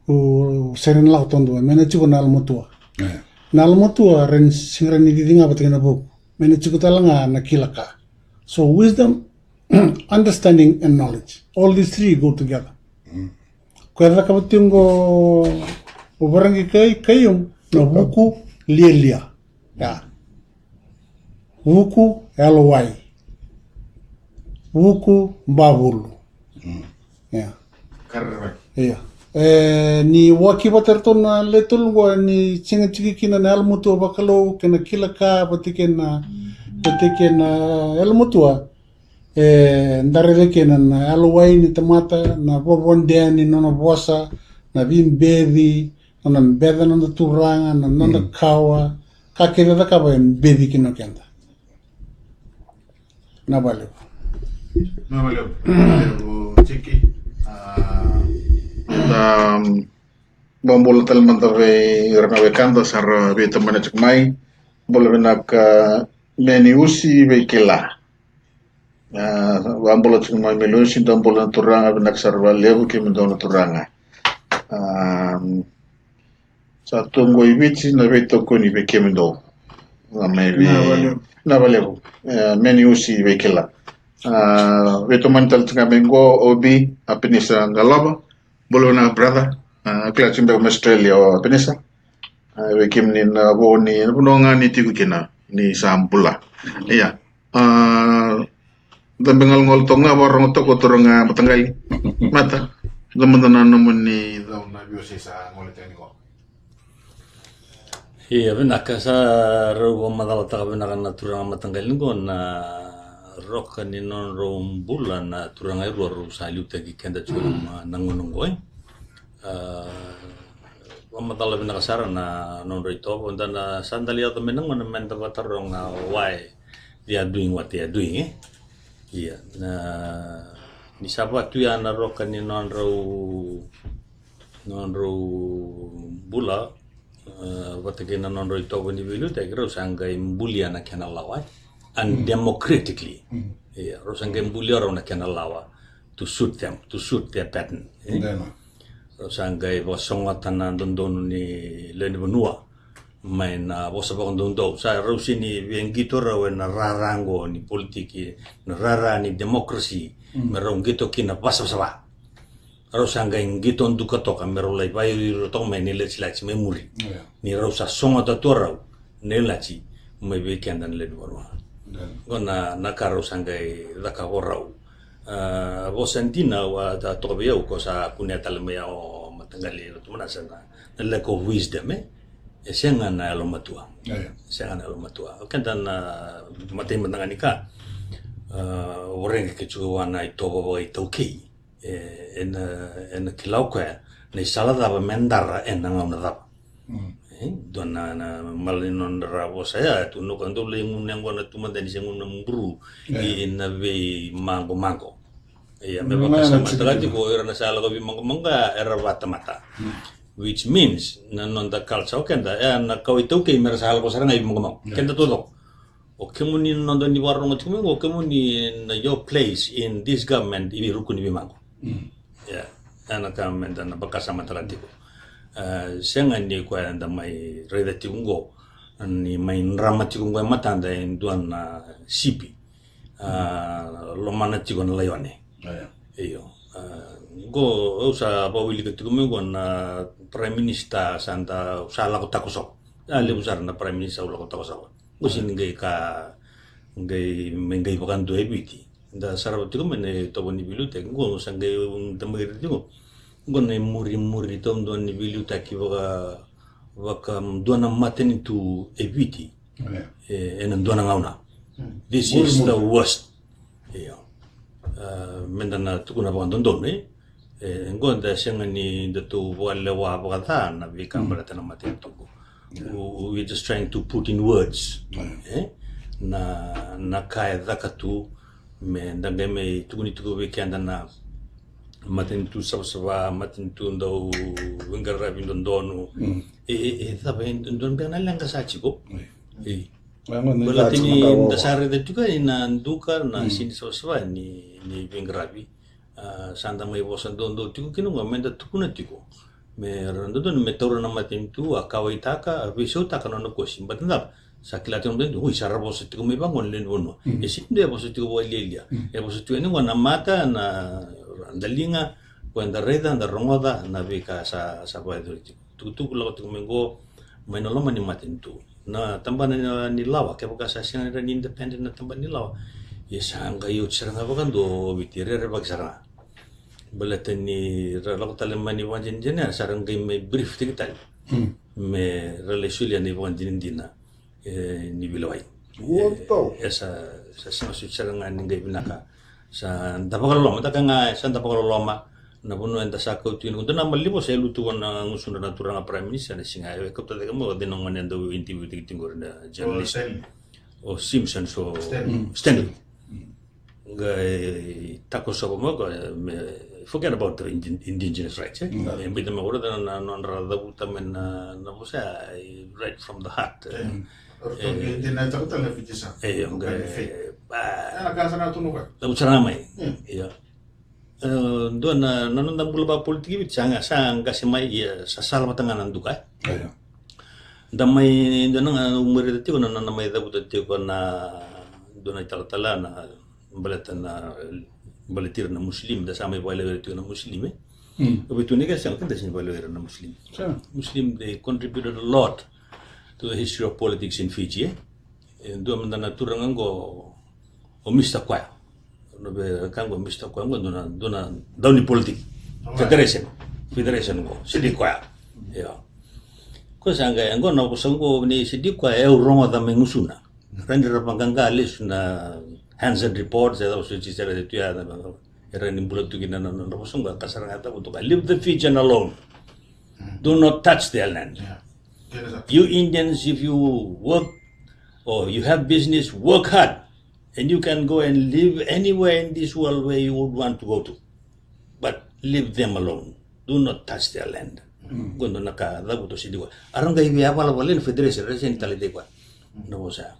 u, sega ni lako taudua. Me na tiko na yalomatua. E. Na yalomatua, e sega ni cici ga vata kei na vuku. Me na tiko tale ga na kila ka. So wisdom, understanding and knowledge. All these three go together. Mm. Ko e cakava tiko qo o Voreqe kei, kei au, na vuku lialia. Ia. Vuku yalowai. Vuku bavulu. Mm. Ia. Karerevaki. Ia. E, ni waki vata ratou na le tolu qo ni sega tiko kina na yalomatua vakalou kei na kila ka vata kei na, vata kei na yalomatua. E, da raica kina na yalowai ni tamata, na vovodea ni nona vosa, na veibeci, nona beca na noda turaga, na noda kawa, ka kece e cakava e beci kina o keda. Na valevu. Na valevu. Valevu tiki. A, da, um, vakabula tale mada vei ira na wekada sa ra veitomani tiko mai. Bula vinaka, a, Meni Usi Veikila. A, vakabula tiko mai Meni Usi, dou bula na turaga, vinaka sara vakalevu kemudou na turaga. A, sa tu qo i Viti na veitokoni vei kemudou. Na mai vei, na valevu. Na valevu. E, Meni Usi Veikila. A, veitomani tale tiko mai qo, Obi, a, Penisa Qalava. Bula vinaka brother. A, kila tiko beka mai Australia o Penisa. A, vei kemuni na vo ni, na vanua ga ni tiko kina, ni sa bula. Ia. A, da beka galugalu toka ga, vakarogo toka o turaga mataqali. Mata, da mada na nomuni cau na veiwasei sa gole tani qo. Ia, vinaka, sa rau vakamacalataka vinaka na turaga mataqali qo na roka ni nodrau bula na turaga e rua rau sa liutaki keda tiko na gauna qo, e. A, vakamacala vinaka sara na nodra itovo, da na sa dali yaco mai na gauna me da vataroga why they are doing what they are doing, e? Ia, na, ni sa vatuya na roka ni nodrau, nodrau bula, e, vata kei na nodrau itovo ni veiliutaki, rau sa qai bulia na kena lawa, e? Undemocratically. Mm. Ia, rau sa qai bulia rau na kena lawa to suit them, to suit their pattern, e? Rau sa qai vakasogota na dodonu ni lewe ni vanua mai na vosa vakadoudou. Sa rau sega ni via qito rau ena rara qo ni politiki, na rara ni democracy, me rau qito kina vakasavasava. Rau sa qai qito duka toka me rau lai vakairiria toka mai na ilatilati mai muri. Ni rau sa sogota tu o rau na ilati mai vei keda na lewe ni vanua. Qo na, na ka rau sa qai cakava o rau. A, vosa dina au a toka vei au, ko sa kunea tale mai au o mataqali Ratu Manasa na, na lack of wisdom, e? E sega na yalomatua. Sega na yalomatua. O keda na matai mada ga ni ka, a, o Voreqe ke tiko vua na itovo vakaitaukei. E, ena, ena kila o koya na isala cava me dara ena gauna cava. E, dua na, na mala ni nodra vosa ya, e tukuna o koya, dou lai gunu yaqona tu mada ni se gunu buru ina veimaqomaqo. Ia, me vakasamataka tiko, o ira na sa lako veimaqomaqo ya era vatamata. Which means na noda culture o keda, e, na kawa iTaukei me ra sa lako sara ga i veimaqomaqo. Keda taucoko. O kemuni na noda ni vakarorogo tiko mai qo, o kemuni na your place in this government i veiruku ni veimaqo. Ia, ena ka meda na vakasamataka tiko. E, sega ni koya eda mai raica tiko qo Ni mai drama tiko qo e matada e dua na sipi. A, lomana tiko na laione. Io. A, qo au sa vakawilika tiko mai qo na Prime Minister sa da, sa lako takosova. A levu sara na Prime Minister au lako takosova. Qo sini qai ka, qai, me qai vakadua e Viti. Da sarava tiko mai na itovo ni veiliutaki qo, sa qai da mai rai tiko. Qo na imurimuri taudua ni veiliutaki vaka, vaka dua na matanitu e Viti. E, ena dua na gauna. This is the worst. Io. A, meda na tukuna vakadodonu, e. E, qo da sega ni da tu vakalewa vakaca na veika baleta na matanitu qo. We, we're just trying to put in words, e, na, na ka e caka tu, me da qai mai tukuni tiko vei keda na matanitu savasava, matanitu dau veiqaravi dodonu. E, e, e cava, e dua beka na leqa sa tiko. E. Baleta ni da sa raica tiko yani na duka, na sini savasava ni, ni veiqaravi. A, sa da mai vosa doudou tiko kina qo, meda tukuna tiko. Me ra dodonu me taura na matanitu, a kauwaitaka, a veisautaka na nona kosi. Baleta na cava? Sa kila tiko na matanitu, oi, sa ra vosa tiko mai vaqo na lewe ni vanua. E sini dua e vosa tiko vakalialia. E vosa tiko yani qo na mata, na daliga, koya da raica, da rogoca na veika sa, sa vakayacori tiko. Tukutuku lako tiko mai qo, mai na loma ni matanitu. Na tabana ni, ni lawa, kevaka sa sega ni ra ni independent na tabana ni lawa, ia sa qai oti sara ga vakadua o Viti, rerevaki sara ga. Baleta ni ra lako tale mai na ivakadinadina, sa ra qai mai brief tiko tale. Me ra lai solia na ivakadinadina, e, ni veilewai. E, e sa, sa sega soti sara ga ni qai vinaka. Sa da vakaloloma, da ka ga, sa da vakaloloma. Na vanua eda sa kau tiko, dua na malivosa e lutu vua na gusudra na turaga Prime Minister na siga e kauta cake mai, o cei na gone e dau interview tiko qori na journalist. O Simpson, so Stanley. Qai takosova mai o koya me forget about the indi-, indigenous rights, e? E biuta mai o ira na, na nodra cavuta mai na, na vosa, e, right from the heart, e. E, o koya e, cavuta sara ga mai. Ia. E, dua na, na noda bula vakapolitiki Viti, sa ga, sa qase mai, ia, sa sala vata ga na duka, e. Da mai, dua na ga, au mai raica tiko na, na, na mai cavuta tiko na, dua na italatala, na, baleta na, baleti ira na Muslim, da sa mai vakalewai ira tiko na Muslim, e. O Viti, ni ka sega, keda sega ni vakalewai ira na Muslim. Muslim, they contributed a lot to the history of politics in Fiji, e. E dua mada na turaga qo, o Mister Koya. Na vei ka qo, Mister Koya qo, dua na, dua na daunipolitiki. Federation. Federation qo, Sadiq Koya. Io. Koya sa qai, qo na vosa qo ni Sadiq Koya, e, au rogoca mai gusuna. Ra ni ra vaqaqa lesu na Hansard Report, se cava soti sara tu ya, era ni bula tu kina na, na, na vosa qo, ka sara ga cavuta o koya, leave the Fijian alone. Do not touch their land. You Indians, if you work or you have business, work hard. And you can go and live anywhere in this world where you would want to go to. But leave them alone. Do not touch their land. Qo dua na ka cavuta o Sadiq Koya. A ra qai via valavala na federation, ra sega ni taleitaki koya. Na vosa.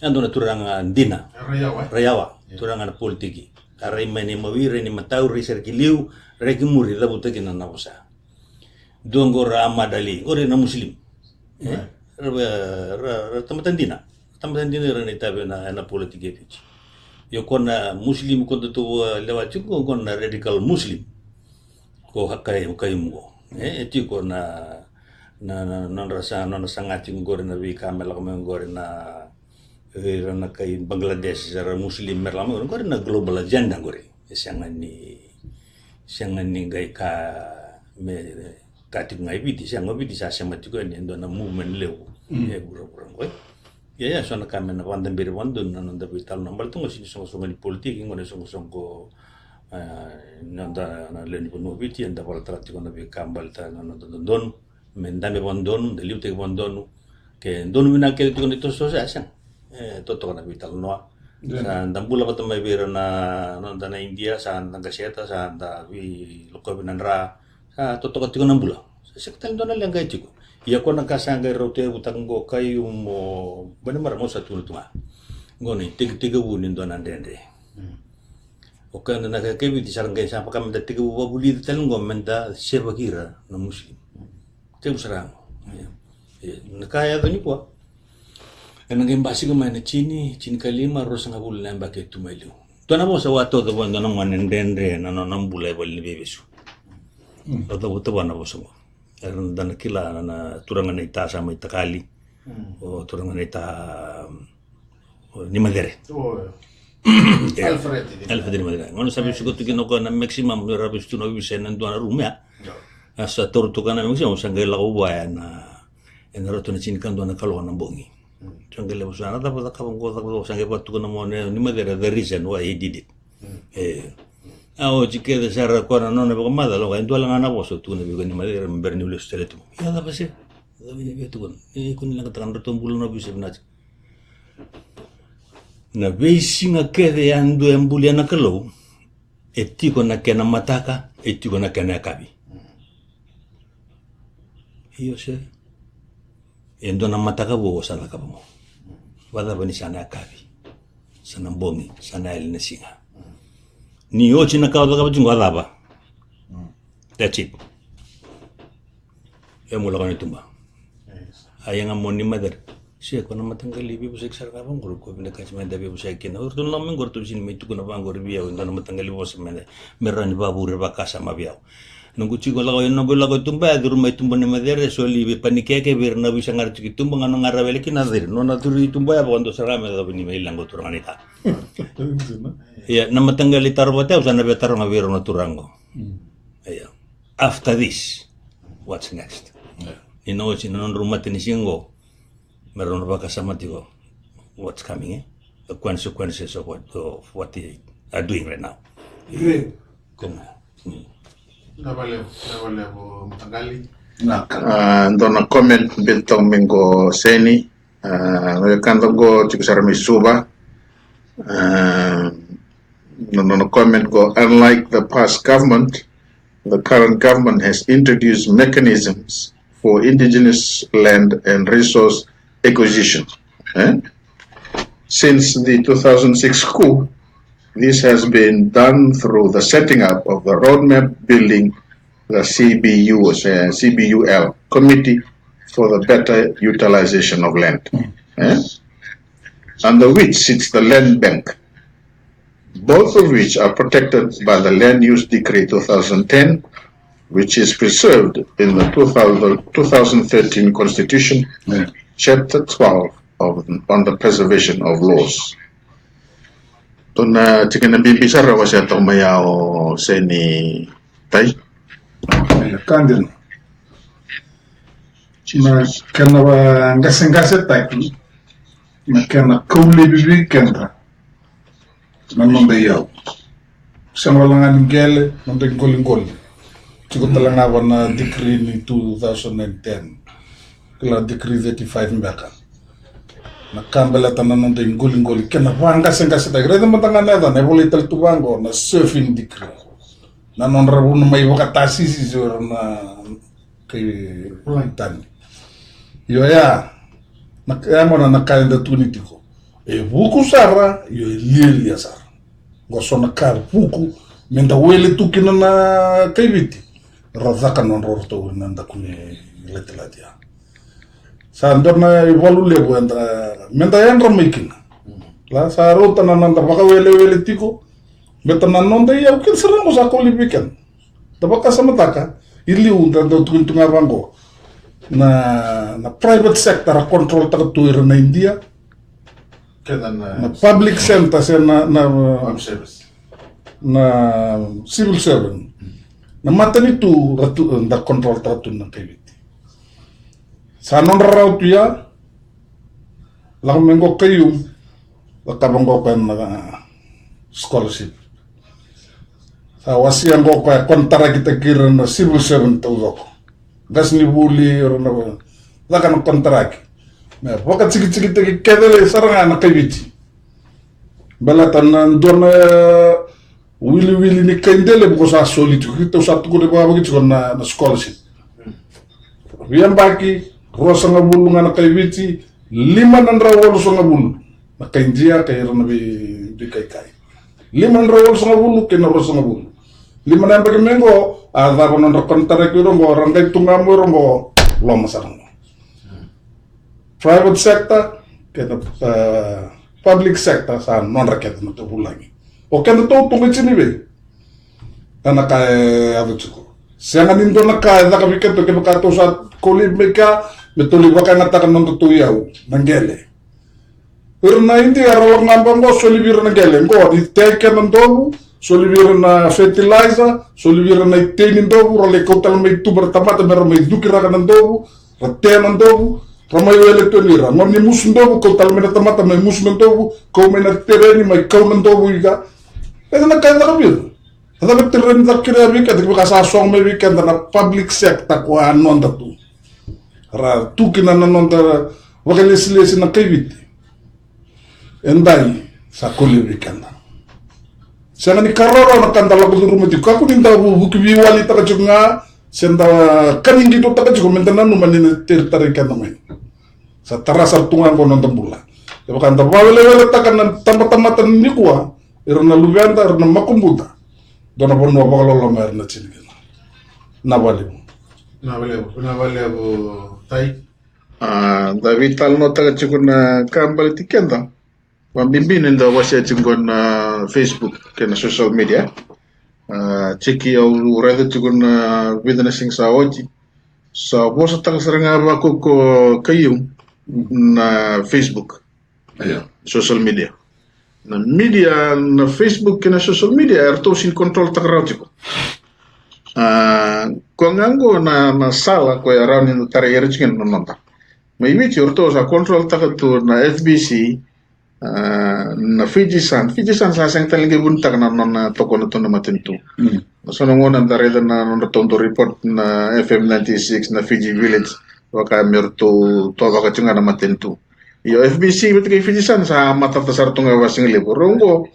E dua na turaga dina. Raiyawa. Raiyawa. Turaga na politiki. Ka rai mai na imawi, rai na imatau, rai sara ki liu, rai ki muri, cavuta kina na vosa. Dua qo ra Ahmad Ali, qori na Muslim. E? Ra, ra, ra tamata dina. Tamata dina ira na itavi ena, ena politiki e Fiji. Io, ko na Muslim ko datou lewa tiko, ko na radical Muslim. Ko Haqqi, Haqqi Qayum qo. E, e tiko na, na, na, nodra sa, nodra saga tiko qori na veika me lako mai qori na, ira na kai Bangladesh, era Muslim, me ra lako mai qori na global agenda qori. E sega ni, sega ni qai ka me ka tiko ga e Viti, sega, o Viti sa sema tiko yani e dua na movement levu e vuravura qo. Ia, ia, so na ka me na vakadaberi vakadodonu na noda veitalanoa, baleta qo sega ni soqosoqo ni politiki, qo na soqosoqo, e, noda na lewe ni vanua o Viti, eda vakaraitaka tiko na veika baleta na noda dodonu. Me dabe vakadodonu, da liutaki vakadodonu. Ke donu vinaka kece tiko na itosotoso, e sega. E totoka na veitalanoa. Sa da bula vata mai vei ira na noda na Idia, sa da qaseta, sa da veilakovi na dra, sa totoka tiko na bula. Sa sega tale dua na leqa e tiko. Ia ko na ka sa qai rau tekivutaka qo Khaiyum, o Bainimarama, au sa tukuna tu ga. Qo na itekitekivu ni dua na dredre. O koya na ka e Viti sa ra qai sa vaka me da tekivu vakavulici tale qo me da sevaki ira na Muslim. Tekivu sara ga. Ia. Ia. Na ka e yaco nikua. Ena qai basika mai na tini, tinikalima, ruasagavulu na yabaki e tu mai liu. Dua na vosa au a tauca vua e dua na gone dredre na nona bula e valeniveivesu. Au cavuta vua na vosa oqo. Era da na kila na, na turaga na ita sa mai takali. O turaga na ita, o Nimacere. Alfred Nimacere. Alfred Nimacere. Gauna sa vesuka tu kina o koya na maximum, era vesu tu na ovisa ena dua na rumu ya. A sa taura tu ga na maximum, sa qai lako vua ena, ena rauta na tinikadua na kaloko na bogi. Sa qai levu sa na cava cakava qo, cakava qo, sa qai vatuka na mone Nimacere the reason why he did it. E. A oti kece sara koya na nona vakamacala, e dua la ga na vosa au tukuna vei koya Nimacere me bera niu lesu tale tu. Ia cava se? Cava ni via tukuna? E, ko ni leqataka na ratou bula na ovisa vinaka. Na veisiga kece yadua e bulia na Kalou, e tiko na kena mataka, e tiko na kena yakavi. Io se. E dua na mataka vou sa cakava mo. Vacava ni sa na yakavi, sa na bogi, sa na yali na siga. Ni oti na ka o cakava tiko a cava. That's it. E mo lako na tuba. A ia ga mo Nimacere. Se ko na mataqali veivosaki sara ga vaqori ko vinakati mai da veivosaki kina. O ratou na lako mai qori ratou sini mai tukuna vaqori vei au e dua na mataqali vosa me, me rawa ni vavure vakasama vei au. Noqu tiko lako, noqu lako i tuba, e curu mai tuba Nimacere, soli vei panikeke, vei ira na ovisa ga ra tiko i tuba, ga no ga ra wele kina ciri. Nona curu i tuba ya vakadua sara ga me cava ni mai leqa turaga na ita. Ia, na mataqali taro vata au sa na via taroga vei ira na turaga. Ia. After this, what's next? Ni na oti na nodrau matanisiga qo. Me rau na vakasama tiko what's coming, eh? The consequences of what, of what they are doing right now. Great. Kogu. Mm. Vinaka vakalevu, vinaka vakalevu, mataqali. Na, ah, dua na comment bita toka mai qo Seni. Ah, na wekada qo tiko sara mai Suva. Ah, na, na, na comment qo, unlike the past government, the current government has introduced mechanisms for indigenous land and resource acquisition. Eh? Since the two thousand six coup, this has been done through the setting up of the roadmap building, the C B U, uh, C B U L, Committee for the Better Utilization of Land, eh? Under which sits the Land Bank, both of which are protected by the Land Use Decree two thousand ten, which is preserved in the two thousand, two thousand thirteen Constitution, yeah, Chapter twelve of, on the preservation of laws. Dua na tikina bibi sara wasea toka mai ya o Seni Tai. Io, ka dina. Na kena vaqaseqasetaki, na kena kau laivi vei keda na noda iyau. Sega wale ga ni qele, noda iqoliqoli. Tiko tale ga vua na decree ni two thousand and ten. Kila, decree thirty-five beka. Na ka baleta na noda iqoliqoli, kena vaqaseqasetaki. Raica mada ga na yacana, e volai tale tu vaqo na Surfin Decree. Na nodra vuna mai vakatasisi se ira na kai tani. Io ya, na, ya gona na ka eda tukuni tiko. E vuku sara, io e lialia sara. Qo so na ka vuku, meda wele tu kina na kai Viti. Ra caka nodrau ratou na daku ni latilati ya. Sa dua na ivalu levu eda, meda yadra mai kina. La sa rauta na noda vakawelewele tiko, baleta na noda iyau kece sara qo sa kau laivi keda. Da vakasamataka, i liu da dau tukuni tu ga vaqo. Na, na private sector ra control taka tu ira na India. Keda na, na public sector se na, na, public service, na civil servant. Na matanitu ra tu, da control taka tu na kai Viti. Sa nodra rawa tu ya, lako mai qo Khaiyum, cakava qo koya na scholarship. Sa wasea qo koya, konitarakitaki ira na civil servant taucoko. Qasenivuli, ira na caka na konitaraki. Me vakatikitiki kece sara ga na kai Viti. Baleta na dua na wiliwili ni kai Delavu ko sa soli tiko, keitou sa tukuna vakavaki tiko na, na scholarship. Veiyabaki, ruasagavulu ga na kai Viti, lima na drau walusagavulu na kai Idia, kai ira na vei, veikaikai. Lima na drau walusagavulu kei na ruasagavulu. Lima na yabaki mai qo, a cava nodra konitaraki ira qo, ra qai tu ga mai ira qo, loma sara qo. Private sector, keda, e, public sector sa nodra keda na tauvulagi. O keda tou tu mai Tinivei. Ena ka e yaco tiko. Sega ni dua na ka e caka vei keda kevaka tou sa kolivi mai kea, me tou lai vakayagataka na noda tou iyau, na qele. Ira na Idia era lako ga ba qo, soli vei ira na qele. Qo, ni tei kena dovu, soli vei ira na fertilizer, soli vei ira na itei ni dovu, ra lai kau tale mai tuba ra tamata me ra mai cukiraka na dovu, ra tea na dovu, ra mai wele tu ni ra. Qo ni musu dovu, kau tale mai na tamata, mai musu na dovu, kau mai na tereni, mai kau na dovu i ka. E na ka e caka vei ira. E caka tereni, caka kerea vei keda, kevaka sa sogo mai vei keda na public sector ko a noda tu. Ra tu kina na noda vakalesilesi na kaiviti. E dai, sa kolivi keda. Sega ni ka rawarawa na ka da lako curuma tiko. Kakua ni da vu-, vuki veiwalitaka tiko ga, se da kaniqitotaka tiko, me da nanuma ni na teri tarai keda mai. Sa tara sara tu ga qo na noda bula. Kevaka da vaweleweletaka na tabatamata nikua, ira na luveda, ira na makubuda. Dua na vanua vakaloloma era na tini kina. Na valevu. Na valevu, na valevu, tai. A, da veitalanoataka tiko na ka baleti keda. Vabibi ni da wasea tiko na Facebook kei na social media. A, tiki au raica tiko na vica na siga sa oti. Sa vosataka sara ga vaka ko Khaiyum na Facebook. Io. Social media. Na media, na Facebook kei na social media, eratou sini control taka rawa tiko. A, ko ga qo na, na sala ko e rawa ni da tarai ira tiko na noda. Mai Viti, eratou sa control taka tu na F B C, a, na Fiji Sun. Fiji Sun sa sega tale ni qai vunitaka na nona tokona tu na matanitu. Mm. Na so na gauna da raica na nodratou dau report na F M ninety-six, na Fiji Village, vaka me ratou tovaka tiko ga na matanitu. Io, F B C vata kei Fiji Sun sa matata sara tu ga vakasigalevu. Rau qo,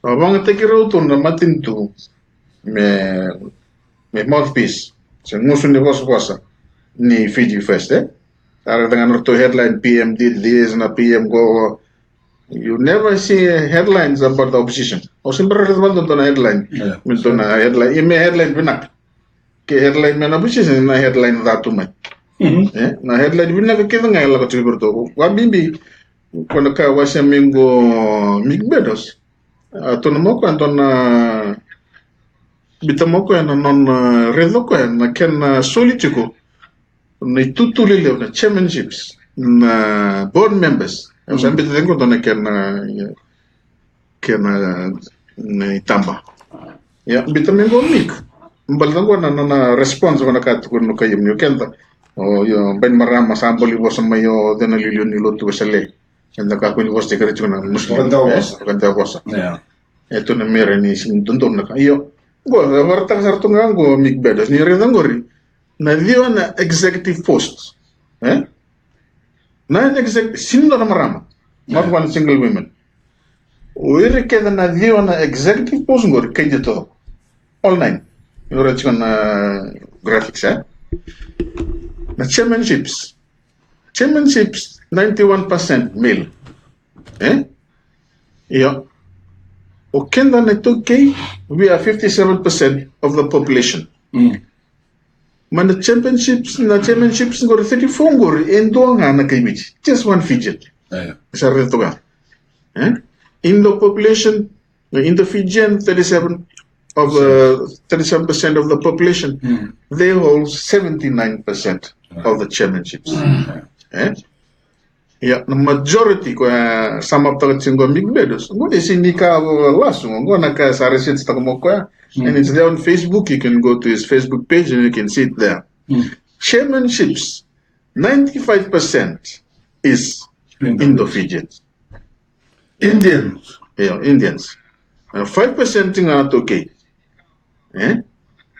sa vagataki rau tu na matanitu me, me mouthpiece, se gusu ni vosavosa ni Fiji First, e? Sa raica ga na ratou headline, P M did this, na P M qo. You never see headlines about the opposition. O se bera raica vata dua na headline. Io. Me dua na headline, ia me headline vinaka. Ke headline me na opposition, na headline ca tu mai. Mhm. E, na headline vinaka kece ga e lako tiko vei ratou. Vabibi, ko na ka wasea mai qo Mick Beddoes. A, tukuna mai o koya, dua na, biuta mai o koya na nona, a, raica o koya na kena, a, soli tiko na itutu lelevu, na chairmanships, na board members. Au sa biuta tiko dua na kena, a, kena, a, na itaba. Ia, biuta mai qo Mick. Baleta qo na, na, na response vaka na ka tukuna o Khaiyum ni o keda. O, io, Bainimarama sa boli vosa mai o cei na iliuliu ni lotu Wesele. Eda kakua ni vosataki ira tiko na Muslim. Vakadewa vosa. Vakadewa vosa. Ia. E tu na mera ni sini dodonu na ka. Io. Qo, e vakaraitaka sara tu ga qo Mick Beddoes. Ni raica qori. Na ciwa na executive post. E? Na exec-, sini dua na marama. Not one single women. O ira kece na ciwa na executive post qori, kai de todo. All nine. Io, raica tiko na graphics, e? Na chairmanships. Chairmanships, ninety-one percent male. E? Io. O keda na iTaukei, we are fifty-seven percent of the population. Mm. Ma na championships, na chairmanships qori thirty-four qori, e dua ga na kai Viti. Just one Fijian. Io. Sa raica toka. E? In the population, in the Fijian, thirty-seven of, uh, thirty-seven percent of the population, mm, they hold seventy-nine percent of the chairmanships. Mm. E? Ia, na majority koya sa maptaka tiko qo Mick Beddoes. Qo e sini ka lasu, qo na ka sa research taka mai o koya. Mm. And it's there on Facebook, you can go to his Facebook page and you can see it there. Mm. Chairmanships, ninety-five percent is Indo-, Indo-Fijians. Indians. Io, Indians. Uh, five percent ga na iTaukei. E?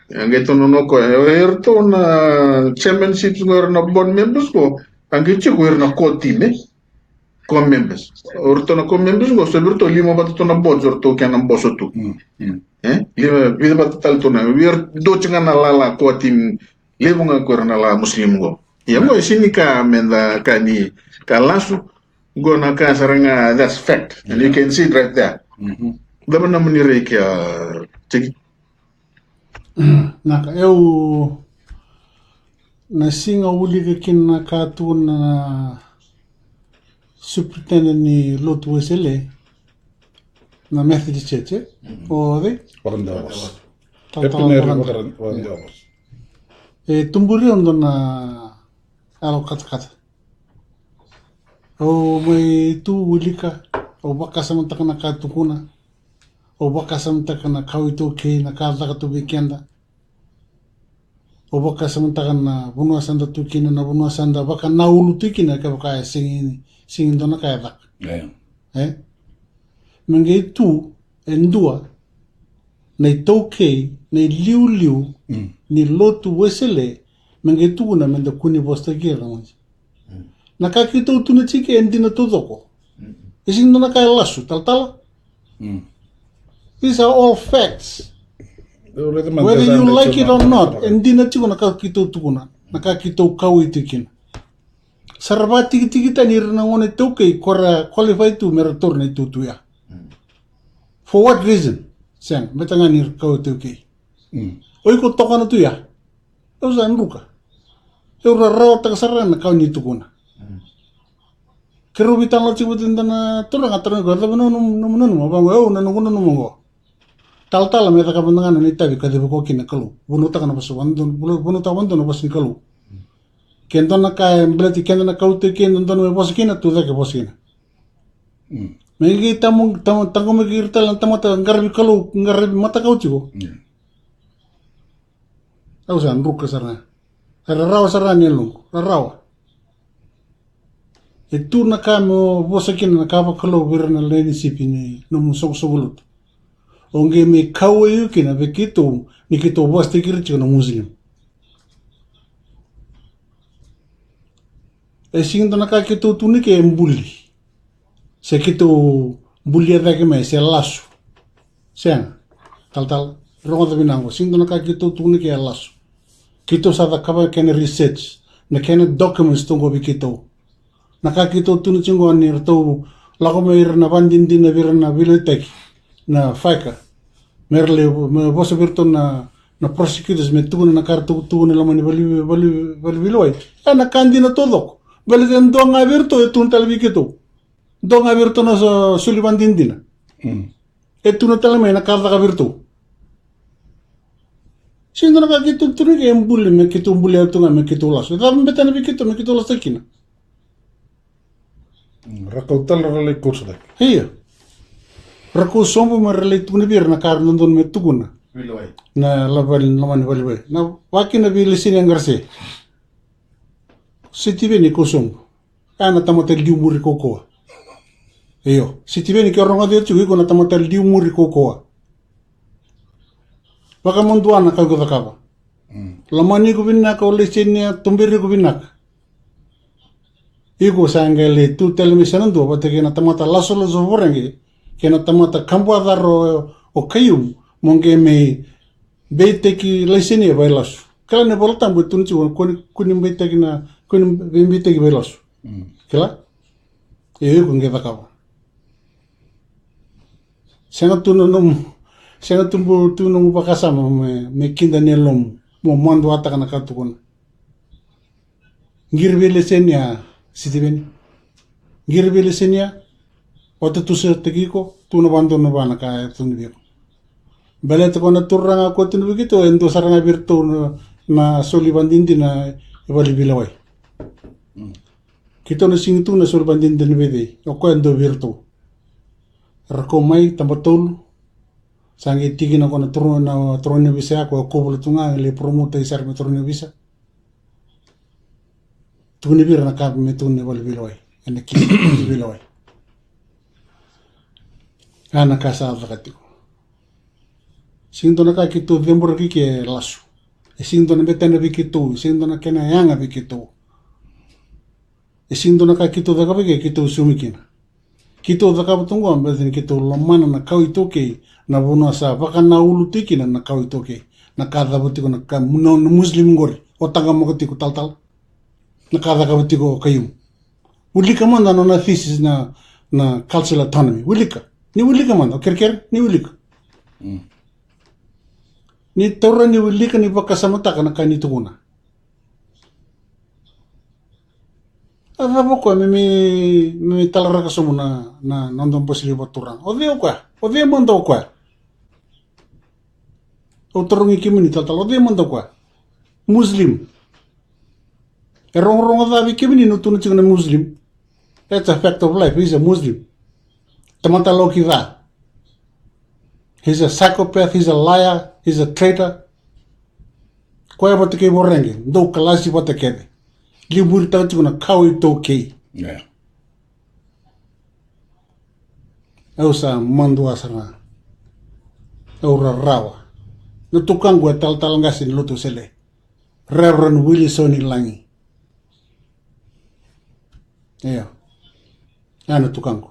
E qai tukuna o koya, e, eratou na chairmanships qo, era na board members qo, a qai tiko ira na core team, e? Core members. O iratou na core members qo, so vei iratou lima vata tu na boards, o iratou kena boso tu. Mm, mm. E? Lima, vica vata tale tu na, vei iratou tiko ga na lala core team, levu ga ko ira na la Muslim qo. Ia qo e sini ka me da ka ni ka lasu, qo na ka sara ga, that's fact. And you can see it right there. Mhm. Cava na nomuni rai kea, Tiki? Na ka, eu, na siga au wilika kina na ka tu na Superintendent ni lotu Wesele na Methodist Church, e? O cei? Vakadewa Vosa. Talatala Epineri Vakadewa. Vakadewa Vosa. E tuburi au dua na yalo katakata. Au mai tu wilika, au vakasamataka na ka tukuna, au vakasamataka na kawa iTaukei, na ka caka tu vei keda. Au vakasamataka na vanua sa da tu kina, na vanua sa da vakanaulu tu kina, kevaka e sigi, sigi dua na ka e caka. E? Me qai tu e dua na iTaukei, na iliuliu ni lotu Wesele, me qai tukuna me da kua ni vosataki ira na gone. Na ka keitou tukuna tiko e dina taucoko. E sigi dua na ka e lasu, talatala. These are all facts. Whether you like it or not, e dina tiko na ka keitou tukuna, na ka keitou kauwai tiko kina. Sa ra vakatikitiki tani ira na gone iTaukei ko ra qualify tu me ra taura na itutu ya. For what reason? Sega, me taga ni ra kawa iTaukei. O iko tokona tu ya. Au sa druka. Au rarawataka sara na ka ni tukuna. Keirau veitalanoa tiko vata dua na turaga, taroga, cava na nomu nanuma? Vaqo, au na noqu nanuma oqo. Talatala me cakava na gana na itavi ka ceva koya kina na Kalou. Vunautaka na vosa, vunautaka vakadodonu na vosa ni Kalou. Ke dua na ka e baleti keda na kawa iTaukei, dodonu me vosa kina, tu cake vosa kina. Me qai tamu, tamu, taqomaki ira tale na tamata qaravi Kalou, qaravi matakau tiko. Au sa druka sara ga. E rarawa sara ga na yaloqu, rarawa. E tu na ka mo vosa kina na ka vakalou vei ira na lewe ni sipi ni nomu soqosoqo lotu. O qai mai kauwai iko kina vei keitou ni keitou vosataki ira tiko na Muslim. E sigi dua na ka keitou tukuna ke e buli. Se keitou bulia cake mai, se lasu. Sega. Talatala, rogoca vinaka oqo. Sigi dua na ka keitou tukuna ke e lasu. Keitou sa cakava kena research. Na kena documents tu oqo vei keitou. Na ka keitou tukuna tiko oqo ni ratou lako mai ira na vakadinadina vei ira na veilaitaki. Na FICAC. Me ra lai, me vosa vei iratou na, na prosecutors, me tukuna na ka ratou tukuna e loma ni vale, vale, vale ni veilewai. E na ka dina taucoko. Baleta e dua ga vei iratou e tukuna tale vei keitou. Dua ga vei iratou na so-, soli vakadinadina. E tukuna tale mai na ka caka vei iratou. Sega ni dua na ka keitou tukuna ke e buli, me keitou bulia tu ga, me keitou lasu. E cava beka na vei keitou, me keitou lasu kina. Ra kau tale ra lai kauta cake. Ia. Ra kau sobu me ra lai tukuna vei ira na ka ra dodonu me tukuna. Veilewai. Na loma ni vale ni veilewai. Na vakakina vei Laisenia Qarase. Sitiveni kau sobu. Ka na tamata liu muri kaukaua. Io. Sitiveni, ke o rogoca tiko, iko na tamata liu muri kaukaua. Vakamadua na ka iko cakava. Lomani iko vinaka o Laisenia, tuberi iko vinaka. Iko sa qai lai tu tale mai se na dua vata kei na tamata lasulasu voreqe, kei na tamata kabuacaro o Khaiyum, mo qai mai beitaki Laisenia vakailasu. Kila na iVolatabu e tukuna tiko, kua ni, kua ni beitaki na, kua ni veibeitaki vakailasu. Kila? Io, iko qai cakava. Sega tu na nomu, sega tu bu, tu nomu vakasama me, me kida na yalomu, mo maduataka na ka tukuna. Qiri vei Laisenia, Sitiveni. Qiri vei Laisenia, o ta tusataki iko, tu na vakadodonu vua na ka e tukuni vei iko. Baleta ko na turaga ko tukuna vei keitou, e dua sara ga vei iratou na, na soli vakadinadina e vale ni veilewai. Keitou na sega ni tukuna na soli vakadinadina vei cei, o koya e dua vei iratou. Ra kau mai, taba tolu, sa qai tikina ko na turaga, na turaga ni ovisa ya, ko e kovula tu ga, lai promote-taki sara me turaga ni ovisa. Tukuni vei ira na ka me tukuni e vale ni veilewai. Ena kisi ni veilewai. A na ka sa caka tiko. Sega ni dua na ka keitou ceburaki ke e lasu. E sega ni dua na betena vei keitou. E sega ni dua na kena yaga vei keitou. E sega ni dua na ka keitou cakava ke keitou saumi kina. Keitou cakava tu oqo, baleta ni keitou lomana na kawa iTaukei, na vanua sa vakanaulu tiko kina na kawa iTaukei. Na ka cava tiko na ka, na, na Muslim qori, o taqomaka tiko talatala. Na ka cakava tiko o Khaiyum. Wilika mada na nona thesis na, na cultural autonomy. Wilika. Ni wilika mada, o kerekere, ni wilika. Ni taura ni wilika, ni vakasamataka na ka ni tukuna. A cava o koya me, me, me talaraka sobu na, na, na noda bose levu vakaturaga? O cei o koya? O cei mada o koya? Au tarogi kemuni talatala, o cei mada o koya? Muslim. E rogorogo ca vei kemuni niu tukuna tiko na Muslim? That's a fact of life. He's a Muslim. Tamata loki ca. He's a psychopath, he's a liar, he's a traitor. Koya vata kei Voreqe, dou kalasi vata kece. Limuritaka tiko na kawa iTaukei. Yeah. Au sa madua sara. Au rarawa. Na tukaqu e talatala qase ni Lotu Wesele, Reverend Wilisoni Lagi. Io. Ya na tukaqu.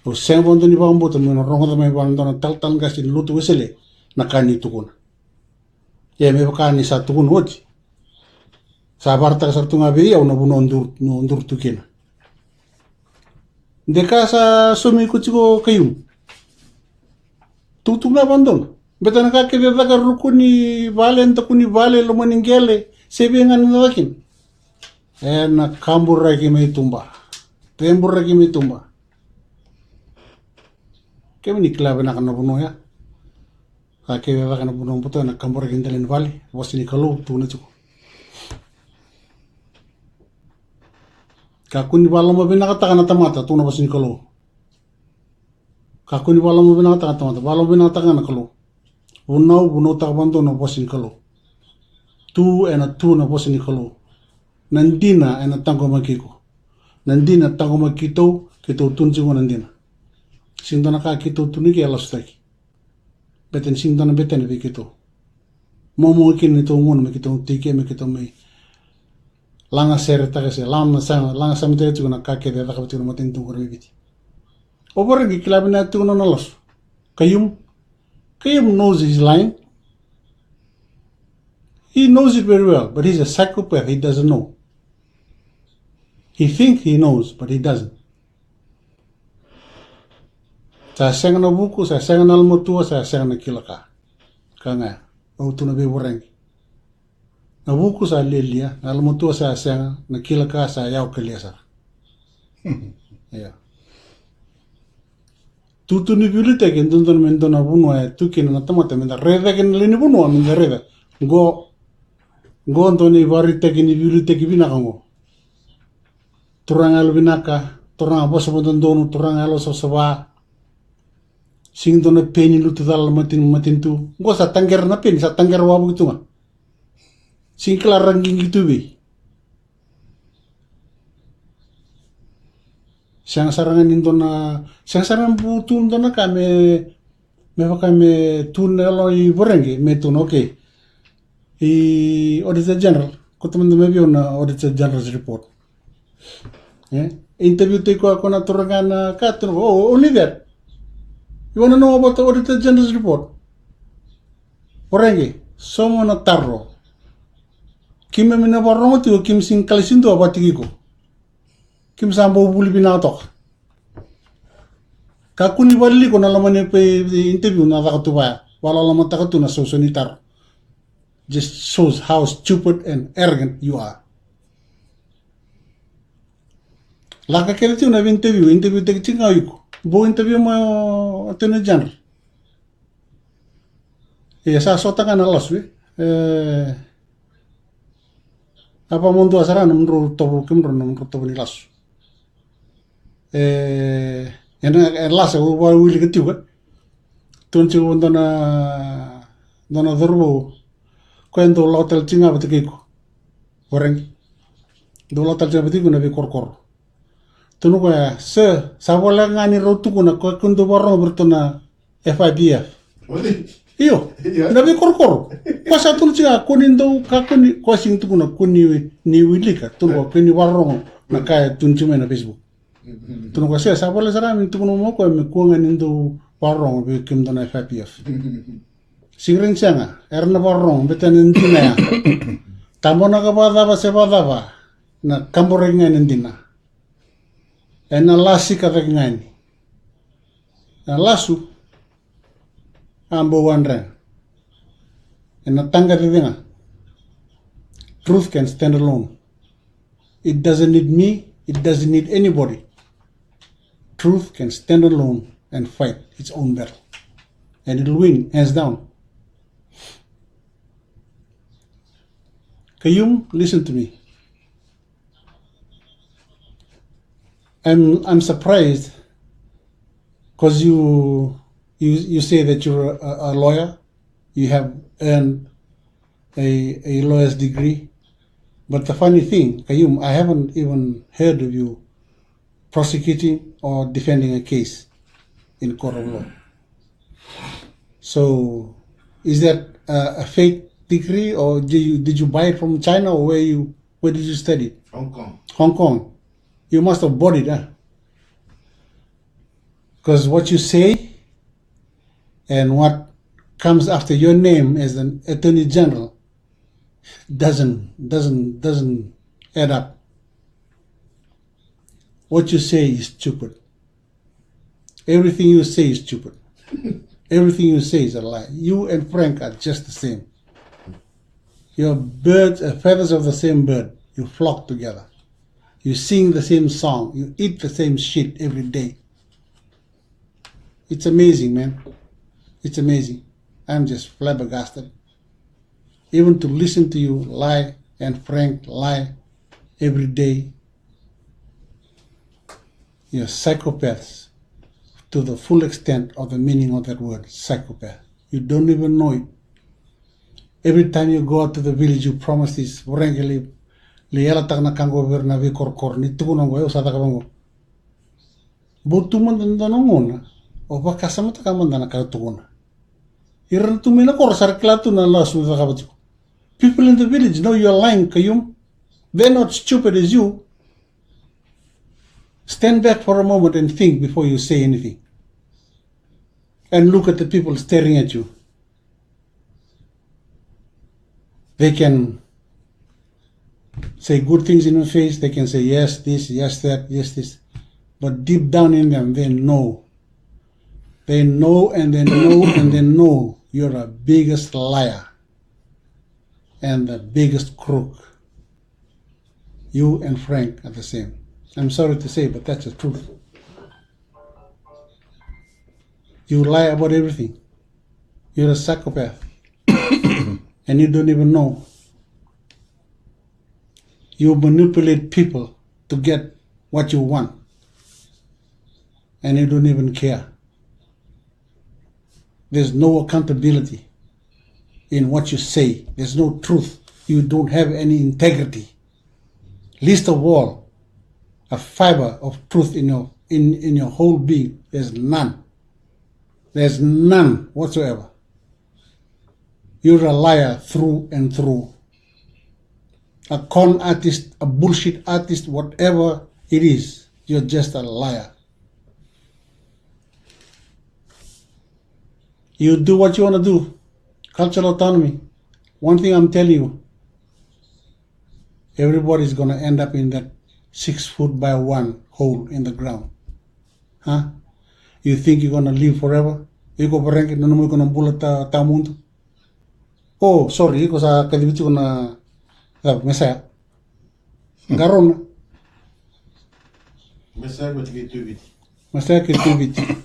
Au sega vakadua ni vakabauta meu na rogoca mai vua na dua na talatala qase ni Lotu Wesele na ka ni tukuna. Ia me vaka ni sa tukuna oti, sa vakaraitaka sara tu ga vei au na vanua o duru, o duru tu kina. De ka sa saumi iko tiko Khaiyum. Tukutuku ga vakadodonu. Beta na ka kece caka ruku ni vale, daku ni vale, loma ni qele, se vei ga ni na caka kina. E na kaburaki mai tuba. Teburaki mai tuba. Kemuni kila vinaka na vanua ya. Ka kece caka na vanua buto na kaburaki dela ni vale, vosa ni Kalou tukuna tiko. Kakua ni vakalomavinakataka na tamata, tukuna vosa ni Kalou. Kakua ni vakalomavinakataka na tamata, vakalomavinakataka na Kalou. Vunau, vunautaka vakadodonu na vosa ni Kalou. Tu ena tu na vosa ni Kalou. Na dina ena taqomaki iko. Na dina taqomaki keitou, keitou tukuna tiko na dina. Sega ni dua na ka keitou tukuna ke e lasutaki. Beta ni sega ni dua na betena vei keitou. Momo kina neitou gauna me keitou tei ke me keitou mai laga seretaka se laga sa, laga samitaka tiko na ka kece e cakava tiko na matanitu qori mai Viti. O Voreqe kila vinaka tiko na nona lasu. Khaiyum, Khaiyum knows he's lying. He knows it very well, but he's a psychopath, he doesn't know. He think he knows, but he doesn't. Sa sega na vuku, sa sega na yalomatua, sa sega na kila ka. Ka ga ya, au tukuna vei Voreqe. Na vuku sa lialia, na yalomatua sa sega, na kila ka sa yawa kalia sara. Ia. Tutu ni veiliutaki e dodonu me dua na vanua e tu kina na tamata, me da raica kina na lewe ni vanua, me da raica. Qo, qo dua na ivakaraitaki ni veiliutaki vinaka qo. Turaga yalovinaka, turaga vosa vakadodonu, turaga yalosavasava. Sega ni dua na peni lutu cala matanitu, matanitu. Qo sa taqera na peni, sa taqera wavoki tu ga. Sega ni kila ra qiqi tu vei. Sega sara ga ni dua na, sega sara ga ni bu tu dua na ka me, me vaka me tu na yalo i Voreqe, me tu na, okay. I Auditor General, kauta mada mai vei au na Auditor General's report. E interview taki koya ko na turaga na ka tu na, oh, only that. You wanna know about the Auditor General's report? Voreqe, sauma na taro. Keimami na vakarogo tiko, keimami sega ni kalasi dua vata kei iko. Keimami sa bau vuli vinaka toka. Kakua ni vakaliliko na loma ni interview na caka tu vaya. Vakalolomataka tu na sausauni taro. Just shows how stupid and arrogant you are. Lako kece tiko na vei-interview, interview taki tiko ga o iko. Bau interview mai o Attorney General. Ia sa sota ga na lasu e. E, a vakamadua sara na nomudrau tovo, kemudrau na nomudrau tovo ni lasu. E, ena, e lasa au vakawilika tiko e. Tukuna tiko dua na, dua na cauravou. Koya dau lako tale tiko ga vata kei iko. Voreqe. Dau lako tale tiko ga vata kei iko na veikorokoro. Tukuna o koya, sir, sa voleka ga ni rau tukuna, koya kua ni dau vakarorogo vei iratou na F I B F. Io, na veikorokoro. Koya sa tukuna tiko ga, kua ni dau, kakua ni, koya sega ni tukuna, kua ni, ni wilika. Tukuna o koya, kua ni vakarorogo na ka e tukuna tiko mai na Facebook. Tukuna o koya, sir, sa voleka sara ga ni tukuna mai o koya me kua ga ni dau vakarorogo vei kemudou na F I B F. Sega ni sega, era na vakarorogo, baleta na dina ya. Tabonaka vakacava se vakacava, na kaburaki ga na dina. Ena lasika cake ga yani. Na lasu, a bau wadre. Ena taqacaca ga. Truth can stand alone. It doesn't need me. It doesn't need anybody. Truth can stand alone and fight its own battle. And it'll win, hands down. Kayum, listen to me. I'm I'm surprised because you you you say that you're a, a lawyer, you have earned a a lawyer's degree, but the funny thing, Kayum, I haven't even heard of you prosecuting or defending a case in court of law. So, is that a, a fake degree, or did you did you buy it from China, or where you where did you study it? Hong Kong. Hong Kong. You must have bought it, huh? Because what you say and what comes after your name as an attorney general doesn't doesn't doesn't add up. What you say is stupid. Everything you say is stupid. Everything you say is a lie. You and Frank are just the same. You're birds, uh, feathers of the same bird. You flock together. You sing the same song. You eat the same shit every day. It's amazing, man. It's amazing. I'm just flabbergasted. Even to listen to you lie and Frank lie every day. You're psychopaths to the full extent of the meaning of that word, psychopath. You don't even know it. Every time you go out to the village, you promise this, "Voreqe, lai yalataka na ka qo vei ira na veikorokoro, ni tukuna qo, au sa cakava qo." Bau tu mada na dua na gauna o vakasamataka mada na ka o tukuna. Ira na tu mai na koro sa ra kila tu na lasu o cakava tiko. People in the village know you are lying, Kayum. They're not stupid as you. Stand back for a moment and think before you say anything. And look at the people staring at you. They can say good things in your face. They can say, "Yes, this, yes, that, yes, this." But deep down in them, they know. They know and they know and they know you're the biggest liar and the biggest crook. You and Frank are the same. I'm sorry to say, but that's the truth. You lie about everything. You're a psychopath. And you don't even know. You manipulate people to get what you want. And you don't even care. There's no accountability in what you say. There's no truth. You don't have any integrity. Least of all, a fiber of truth in your, in, in your whole being. There's none. There's none whatsoever. You're a liar through and through. A con artist, a bullshit artist, whatever it is, you're just a liar. You do what you wanna do. Cultural autonomy. One thing I'm telling you, everybody's gonna end up in that six foot by one hole in the ground. Huh? You think you're gonna live forever? Iko Voreqe, nanuma iko na bula ta, tawamudu? Oh, sorry, iko sa kacivi tiko na, na Messiah. Qarauna. Messiah ko tiki Tui Viti. Messiah ko Tui Viti.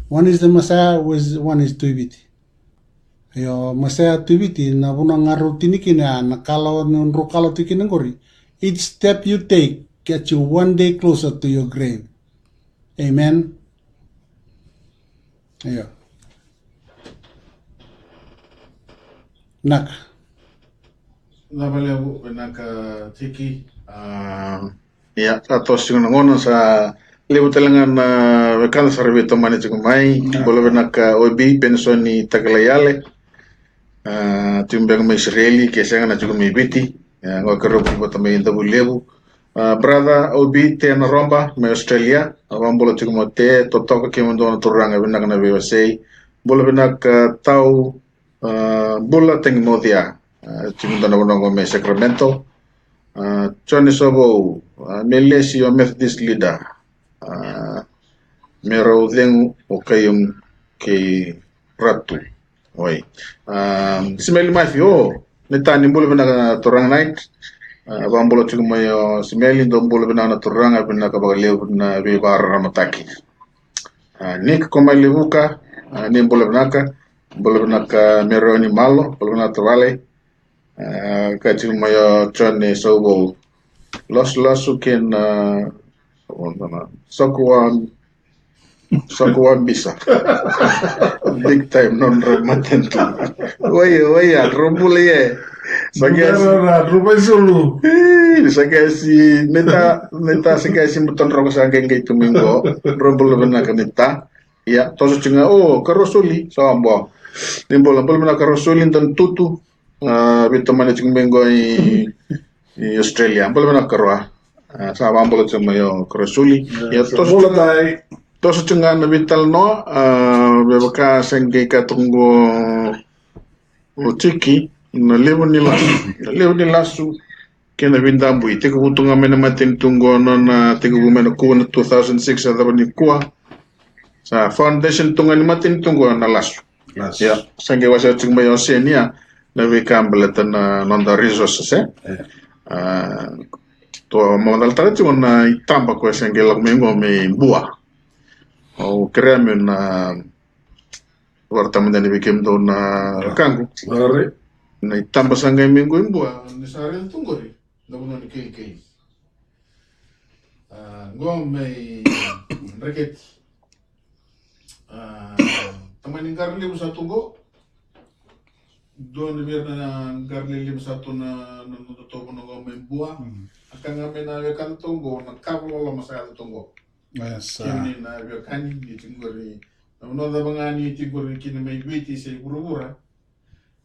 One is the Messiah, was, one is Tui Viti. Io, Messiah Tui Viti, na vanua ga rau tini kina ya, na kalawa, na drau kalawa tiko kina qori. Each step you take gets you one day closer to your grave. Amen. Io. Naka. Vinaka vakalevu, vinaka Tiki. Ah, ia, sa toso tiko na gauna, sa levu tale ga na wekada sa ra veitomani tiko mai. Naka. Bula vinaka Obi, Penisoni Takalaiyale. Ah, tiko beka mai Isireli, ke sega na tiko mai Viti. Ah, qo keirau vata mai Davuilevu. Ah, brother Obi, Te Naroba mai Australia. Ah, vakabula tiko mai Te, totoka kemudou na turaga, vinaka na veiwasei. Bula vinaka Tau, ah, bula Tagi Mocia. Ah, tiko dua na vanua qo mai Sacramento. Ah, Jone Sovou, ah, Melesi, your Methodist leader. Ah, me rau cegu o Khaiyum kei Ratu. Oi. Ah, Simeli Mafi, o. Ni ta ni bula vinaka na turaga Knight. A, vakabula tiko mai o Simeli, dou bula vinaka na turaga, vinaka vakalevu na veivakararamataki. A, Nick ko mai Levuka, a, ni bula vinaka, bula vinaka Mereoni Malo, bula vinaka tavale. A, ka tiko mai o John e Sauvou. Lasu lasu kena, a, Sakuwa Sakuwa bisa. Big time nodra matanitu. Wai, wai, a, dro bula ye. Sa kesi. Dro bai sulu. Ih, sa kesi. Neta, neta sa kesi mo todroko sa qeqei tu mai qo. Dro bula vinaka neta. Ia, toso tiko ga. O, karua suli. Sa bo. Ni bula, bula vinaka karua suli, dan tutu. A, veitamani tiko mai qo i, i Australia. Bula vinaka karua. A, sa vakabula tiko mai o karua suli. Ia, toso tiko ga na veitalanoa, a, me vaka sa qai kaya toka qo o Tiki, na levu ni lasu, na levu ni lasu kei na veidabui. Tekivu tu ga mai na matanitu qo, nona tekivu mai na kua na two thousand six, a cava nikua. Sa foundation tu ga ni matanitu qo na lasu. Lasu. Ia, sa qai wasea tiko mai o Senia na veika baleta na noda resources, e? Ia. A, tou mamacalataka tiko na itaba koya sa qai lako mai qo mai Bua. Au kerea meu na vakaraitaka mada yani vei kemudou na wekaqu. Ore. Na itaba sa qai mai qo i Bua, ni sa raica tu qori, na vanua ni kelikeli. A, qo mai Dreketi. A, tamani qara levu sa tu qo. Dua na vei ira na qara lelevu sa tu na, na, na noda tovo na qo mai Bua. Mm. A ka ga mai na wekada tu qo, na ka vakaloloma sa yaco tu qo. Yes, a. Kemuni na veiwekani, ni tiko qori, na vanua cava ga ni tiko qori kina mai Viti se vuravura.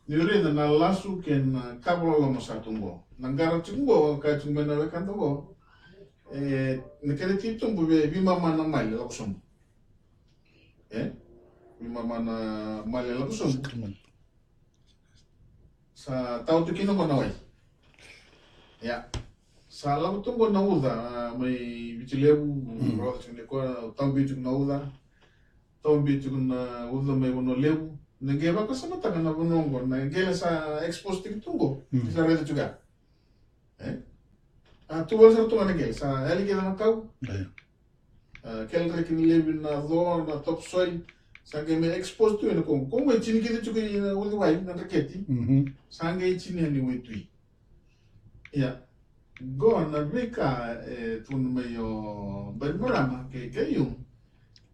Ni raica na lasu kei na ka vakaloloma sa tu qo. Na qara tiko qo, ka tiko mai na wekada qo. E, na kena titobu vei, veimama na mali lako sobu. E? Veimama na mali lako sobu. Sa tau tu kina qo na wai. Ia. Sa lako tu qo na uca, a, mai Viti Levu, mm, roca tiko ni koya, tau biu tiko na uca. Tau biu tiko na uca mai Vanua Levu. Na qai vakasamataka na vanua qo, na qele sa expose tiko tu qo. Mm. Sa raica tiko ya. E? A, tu vale sara tu ga na qele, sa yali kece na kau. E. A, kele reki ni levu na co, na topsoil. Sa qai mai expose tu ena koqo. Koqo e tini kece tiko i na uciwai, na Dreketi. Mhm. Sa qai tini yani waitui. Ia. Qo na veika, e, tukuna mai o Bainimarama kei, kei Iu.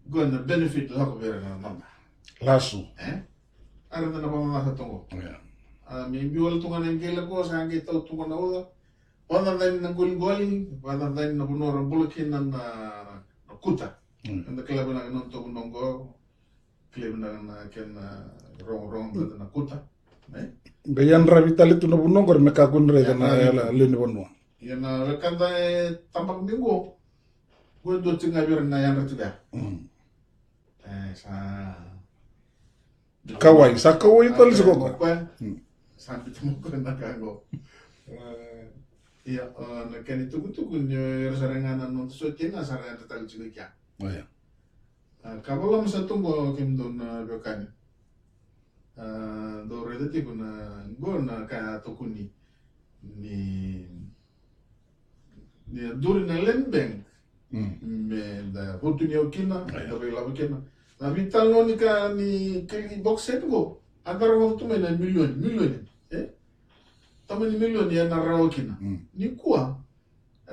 Qo na benefit lako vei ira na nona. Lasu. E? Era da na vakacacataka tu qo. Ia. A, me biu wale tu ga na qele qo, sa qai tau tu qo na uca. Vakacacani na qoliqoli, vakacacani na vanua ra bula kina na, na kuta. Mm. Eda kila vinaka na noda vanua qo, kila vinaka na kena rogorogo, mm, na kuta. E? Qai yadravi tale tu na vanua qori me kakua ni raica na, yadravi, lewe ni vanua. Ia na wekada e tabaka mai qo, qo e dua tiko ga vei ira na yadra tiko ya. Mm. E, sa Kauwai, sa kauwai tale tiko o koya. Mm. Sa biuta mai o koya na ka qo. E, ia, o, na kena itukutuku ni o ira sara ga na noda sotia ga sa ra yadra tale tiko i kea. O, ia. A, ka vakaloloma sa tu qo kemudou na veiwekani. A, dou raica tiko na, qo na ka e tukuni ni Ni a duri na land bank. Mm. Me da vutuniyau kina, aya, da veilawa kina. Na veitalanoa ni ka ni keli bauxite qo, a da rogoca tu mai na milioni, milioni, e? Tamani milioni ena rawa kina. Mm. Nikua,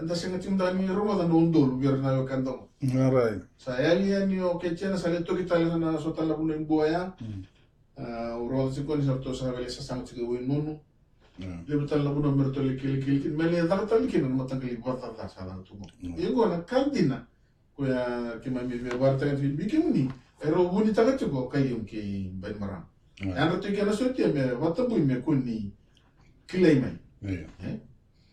eda sega tiko mada ni rogoca na udolu vei ira na wekada qo. All right. Sa yali yani o Kechena, sa lai toki tale na so tale na vanua i Bua ya. Mm. A, au rogoca tiko ni sa ratou sa vale sasaga tiko e Wainunu. Ia. Levu tale na vanua me ratou lai kilikili kina, me lai caka tale kina na mataqali vakacaca sa caka tu qo. Ia. Ia qo na ka dina, koya keimami via vakaraitaka tiko vei kemuni, e rau vunitaka tiko o Kaiyum kei Bainimarama. Ia. E yadra tu kina na sotia me vakatabui me kua ni kilai mai. Ia. E?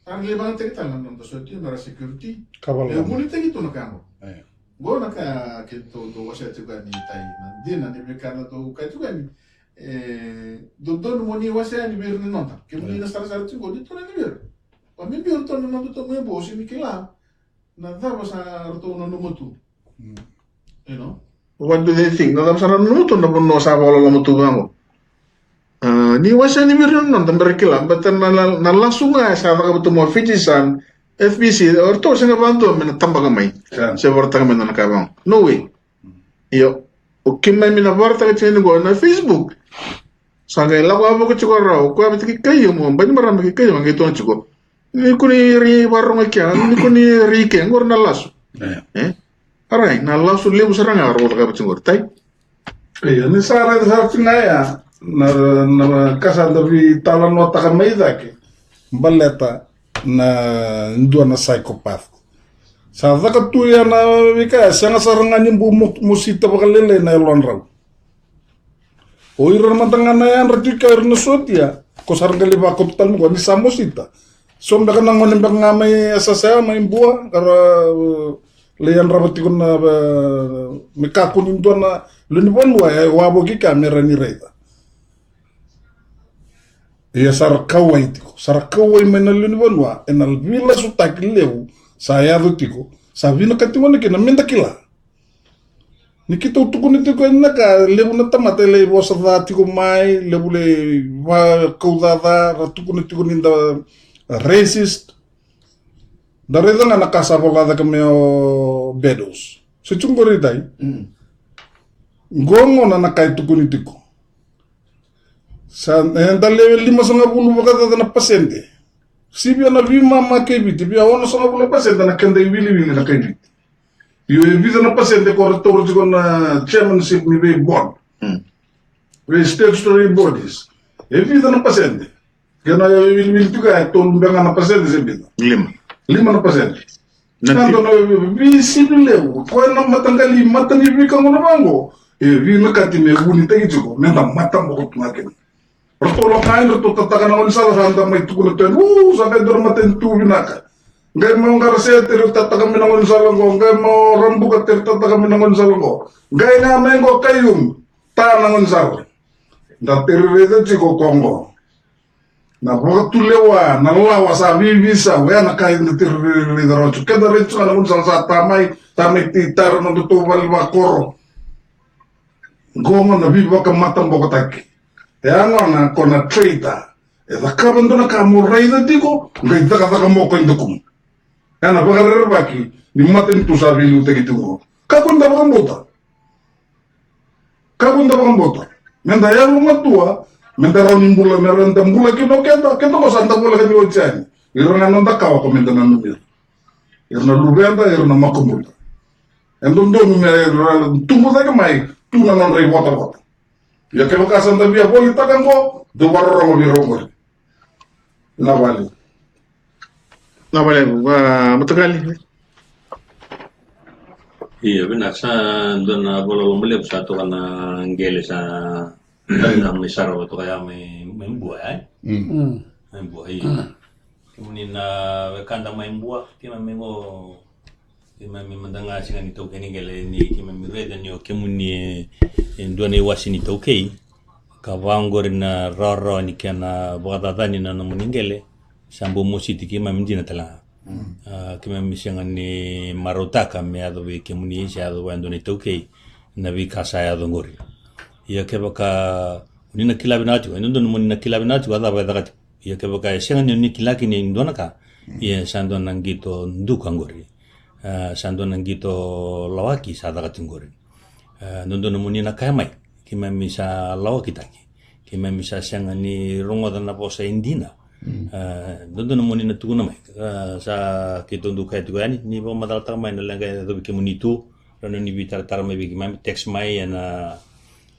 Sa ra lai vakayagataki tale na noda sotia me ra security. Ka vale. E vunitaki tu na ka qo. Ia. Qo na ka keitou dau wasea tiko yani, Tai, na dina ni veika na dau kaya tiko yani. E dodonu mo ni wasea yani vei ira na noda. Kemuni na sarasara tiko, ni tukuna yani vei ira. Vaka me biu ratou na noda, ratou mai Bua, o sega ni kila na cava sa ratou nanuma tu. Mm. You know? What do they think? Na cava sa nanuma tu na vanua sa vakaloloma tu vaqo? A, ni wasea ni viri na noda bera kila, baleta na, na, na lasu ga e sa caka vata mo Fiji Sun, F B C, o ratou sega vakadua me na tabaka mai. Sa. Se vakaraitaka mai na ka vaka. No way. Io. O keimami na vakaraitaka tiko ni qo na Facebook. Sa qai lako a vuka tiko rau, o koya vata kei Kaio mo, Bainimarama kei Kaio, qai tona tiko. Ni ko ni ri vakarorogo kea, ni ko ni ri ke, qori na lasu. E. E? Arai, na lasu levu sara ga rau cakava tiko qori, tai? Io, ni sa raica sara tiko ga ya, na, na ka sa da veitalanoataka mai cake. Baleta na dua na psychopath. Sa caka tu ya na veika ya, sega sara ga ni bau mo-, mosita vakalailai na yalodrau. O ira mada ga na yadra tiko kei ira na sotia, ko sa ra qai lai vakauta tale mai qo ni sa mosita. So beka na gone beka ga mai Yasayasa mai Bua, ka ra, uh, lai yadrava tiko na, uh, me kakua ni dua na lewe ni vanua e wavoki kea me ra ni raica. Ia sa ra kauwai tiko, sa ra kauwai mai na lewe ni vanua ena veilasutaki levu sa yaco tiko, sa vinakati gona kina me da kila. Ni keitou tukuna tiko yani na ka, levu na tamata e lai vosa ca tiko mai, levu lai vakaucaca, ra tukuna tiko ni da racist. Da raica ga na ka sa vola cake mai o Beddoes. Se tu qori, tai? Mm. Qo gona na ka e tukuni tiko. Sa, e, da lewe limasagavulu vakacaca na pasede. Sivia na veimama kei Viti, via onosagavulu na pasede na keda iwiliwili na kai Viti. Io, e vica na pasede ko ra taura tiko na chairmanship ni vei board. Mm. Vei statutory bodies. E vica na pasede. Kena iwiliwili tiko e tolu beka ga na pasede se vica. Lima. Lima na pasede. Na ti- dua na veisivi levu, koya na mataqali mata ni veika gona vaqo. E vinakati me vunitaki tiko, me da mataboko tu ga kina. Ratou lako ga yani, ratou tataka na gaunisala, sa da mai tukuna tu yani, u, sa qai dua na matanitu vinaka. Qai mai o Qarase, teri tataka mai na gaunisala qo, qai mai o Rabuka, teri tataka mai na gaunisala qo. Qai ga mai qo Khaiyum, ta na gaunisala. Da teri raica tiko ko qo. Na vakatulewa, na lawa sa veiveisau, oya na ka eda teri raica rawa tiko. Keda raica tiko ga na gaunisala sa ta mai, ta mai tei tara na nodatou vale vakoro. Qo gona na veivakamata bokotaki. E a gona ko na traitor. E cakava dua na ka mo raica tiko, qai cakacaka mo koya dakumu. E na vakarerevaki ni matanitu sa veiliutaki tiko qo. Kakua ni da vakabauta. Kakua ni da vakabauta. Me da yalomatua, me da rawa ni bula, me rawa ni da bula kina o keda, keda qo sa da voleka ni oti yani. Ira ga na noda kawa ko me da nanumi ira. Ira na luveda, ira na makubula. E dodonu me ra tubu cake mai, tu na nodra ivotavota. Ia kevaka sa da via volitaka qo, dou vakarorogo vei rau qori. Na vale. Na vale, va, mataqali. Ia, vinaka, sa dua na vakaloloma levu sa toka na qele sa na mai sarava toka ya mai, mai Bua, e? Mm. Mm. Mai Bua, ia. Mm. Kemuni na wekada mai Bua, keimami qo, keimami mada ga sega ni taukei ni qele ni keimami raica ni o kemuni e, e dua na iwase ni taukei. Ka vaqori na rawarawa ni kena vakacacani na nomuni qele, sa bau mositi keimami dina tale ga. Mm. A, keimami sega ni marautaka me yaco vei kemuni se yaco vua e dua na itaukei na veika sa yaco qori. Ia kevaka o ni na kila vinaka tiko, e dodonu mo ni na kila vinaka tiko a cava e caka tiko. Ia kevaka e sega ni o ni kila kina e dua na ka, ia sa dua na qito duka qori. A, sa dua na qito lawaki sa caka tiko qori. A, dodonu mo ni na kaya mai, keimami sa lawakitaki. Keimami sa sega ni rogoca na vosa e dina. Mm. A, dodonu mo ni na tukuna mai. A, sa keitou dau kaya tiko yani, ni vakamacalataka mai na leqa e yacovi kemuni tu, rawa ni veitaratara mai vei keimami, text mai ena,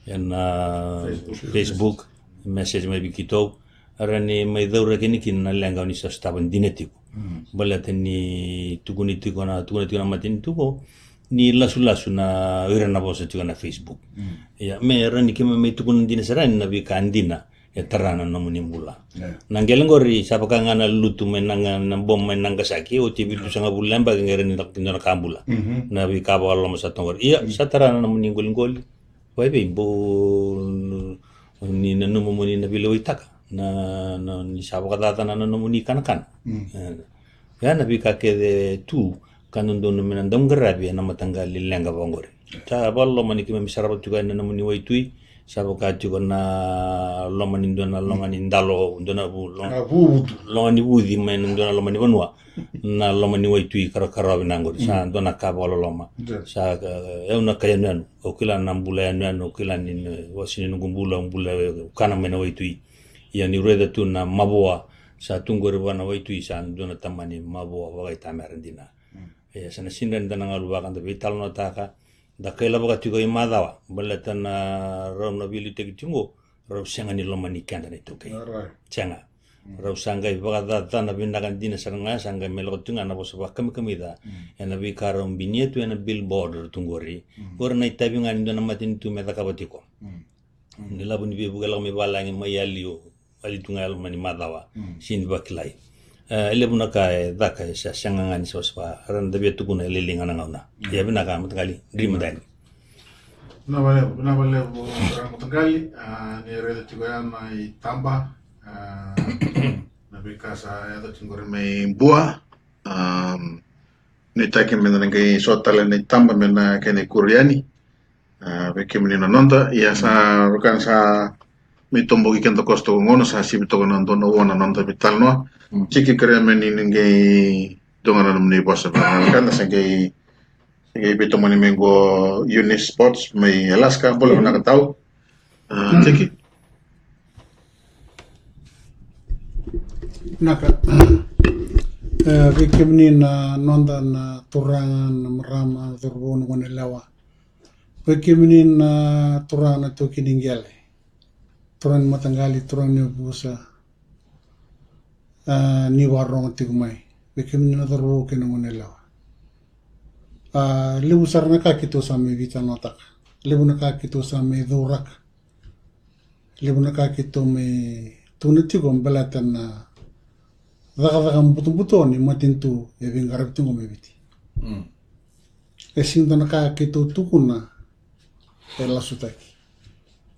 ena Facebook, Facebook, message mai vei keitou. Rawa ni mai cauraki yani kina na leqa o ni sa sotava dina tiko. Mm. Baleta ni tukuni tiko na, tukuna tiko na matanitu qo ni lasulasu na o ira na vosa tiko na Facebook. Mm. Ia, me rawa ni keimami mai tukuna dina sara yani na veika dina e tara na nomuni bula. Yeah. Na qele qori sa vaka ga na lutu mai na, na bomu mai Nagasaki, oti e vitusagavulu na yabaki qai rawa ni lako kina na ka bula. Mhm. Na veika vakaloloma sa toka qori. Ia, mm, sa tara na nomuni qoliqoli. Vakaevei, bau ni nanuma mo ni na veilewaitaka na, na, ni sa vakacacana na nomuni kanakana. Mm. E, ya na veika kece tu ka dodonu me na dau qaravi ena mataqali leqa vaqori. Sa vakaloloma ni keimami sarava tiko yani na nomuni waitui, Sa vaka tiko na loma ni dua na loga ni dalo, dua na vu, loga, a, vuvutu. Loga ni vuci mai na dua na loma ni vanua. Na loma ni waitui karakarawa vinaka qori. Sa dua na ka vakaloloma. Sa, e, au na kai yanuyanu. Au kila na bula yanuyanu, au kila ni, ni wasi ni noqu bula, au bula, au kana mai na waitui. Ia niu raica tu na mavoa sa tu qori vua na waitui, sa dua na tamani mavoa vakaitamera dina. Ia sa na sega ni da na galu vaka, da veitalanoataka, da kailavaka tiko i macawa, baleta na rau na veiliutaki tiko qo, rau sega ni lomani keda na iTaukei. Sega. Rau sa qai vakacacana vinaka dina sara ga, sa qai mai lako tiko ga na vosa vakakamikamica ena veika rau binia tu ena billboard rau tu qori. Qori na itavi ga ni dua na matanitu me cakava tiko. Ni lavo ni veivuke, lako mai valagi, mai yali, o yali tu ga yalo mai ni macawa. Sega ni vakilai. E levu na ka e caka e sa sega ga ni savasava, era na da via tukuna e lailai ga na gauna. Ia vinaka mataqali, dri mada yani. Vinaka vakalevu, vinaka vakalevu turaga mataqali. A, ni raica tiko ya na itaba, a, na veika sa yaco tiko qori mai Bua. A, nuitaki me da na qai so tale na itaba me na kena ikuri yani. A, vei kemuni na noda, ia sa vaka na sa mai toboki keda koso toka gauna, sa sivi toka na dua na ua na noda veitalanoa. Tiki, kerea me ni qai dua ga na nomuni vosa vaka na sa qai, sa qai veitomani mai qo Eunice Potts mai Alaska, bula vinaka tau. A, tiki. Vinaka. E, vei kemuni na noda na turaga, na marama, cauravou, na goneyalewa. Vei kemuni na turaga na taukei ni qele, turaga ni mataqali, turaga ni yavusa, a, ni vakarorogo tiko mai. Vei kemuni na cauravou kei na goneyalewa. A, levu sara na ka keitou sa mai veitalanoataka. Levu na ka keitou sa mai cauraka. Levu na ka keitou mai tukuna tiko baleta na cakacaka butobuto ni matanitu e veiqaravi tiko mai Viti. E sega ni dua na ka keitou tukuna e lasutaki.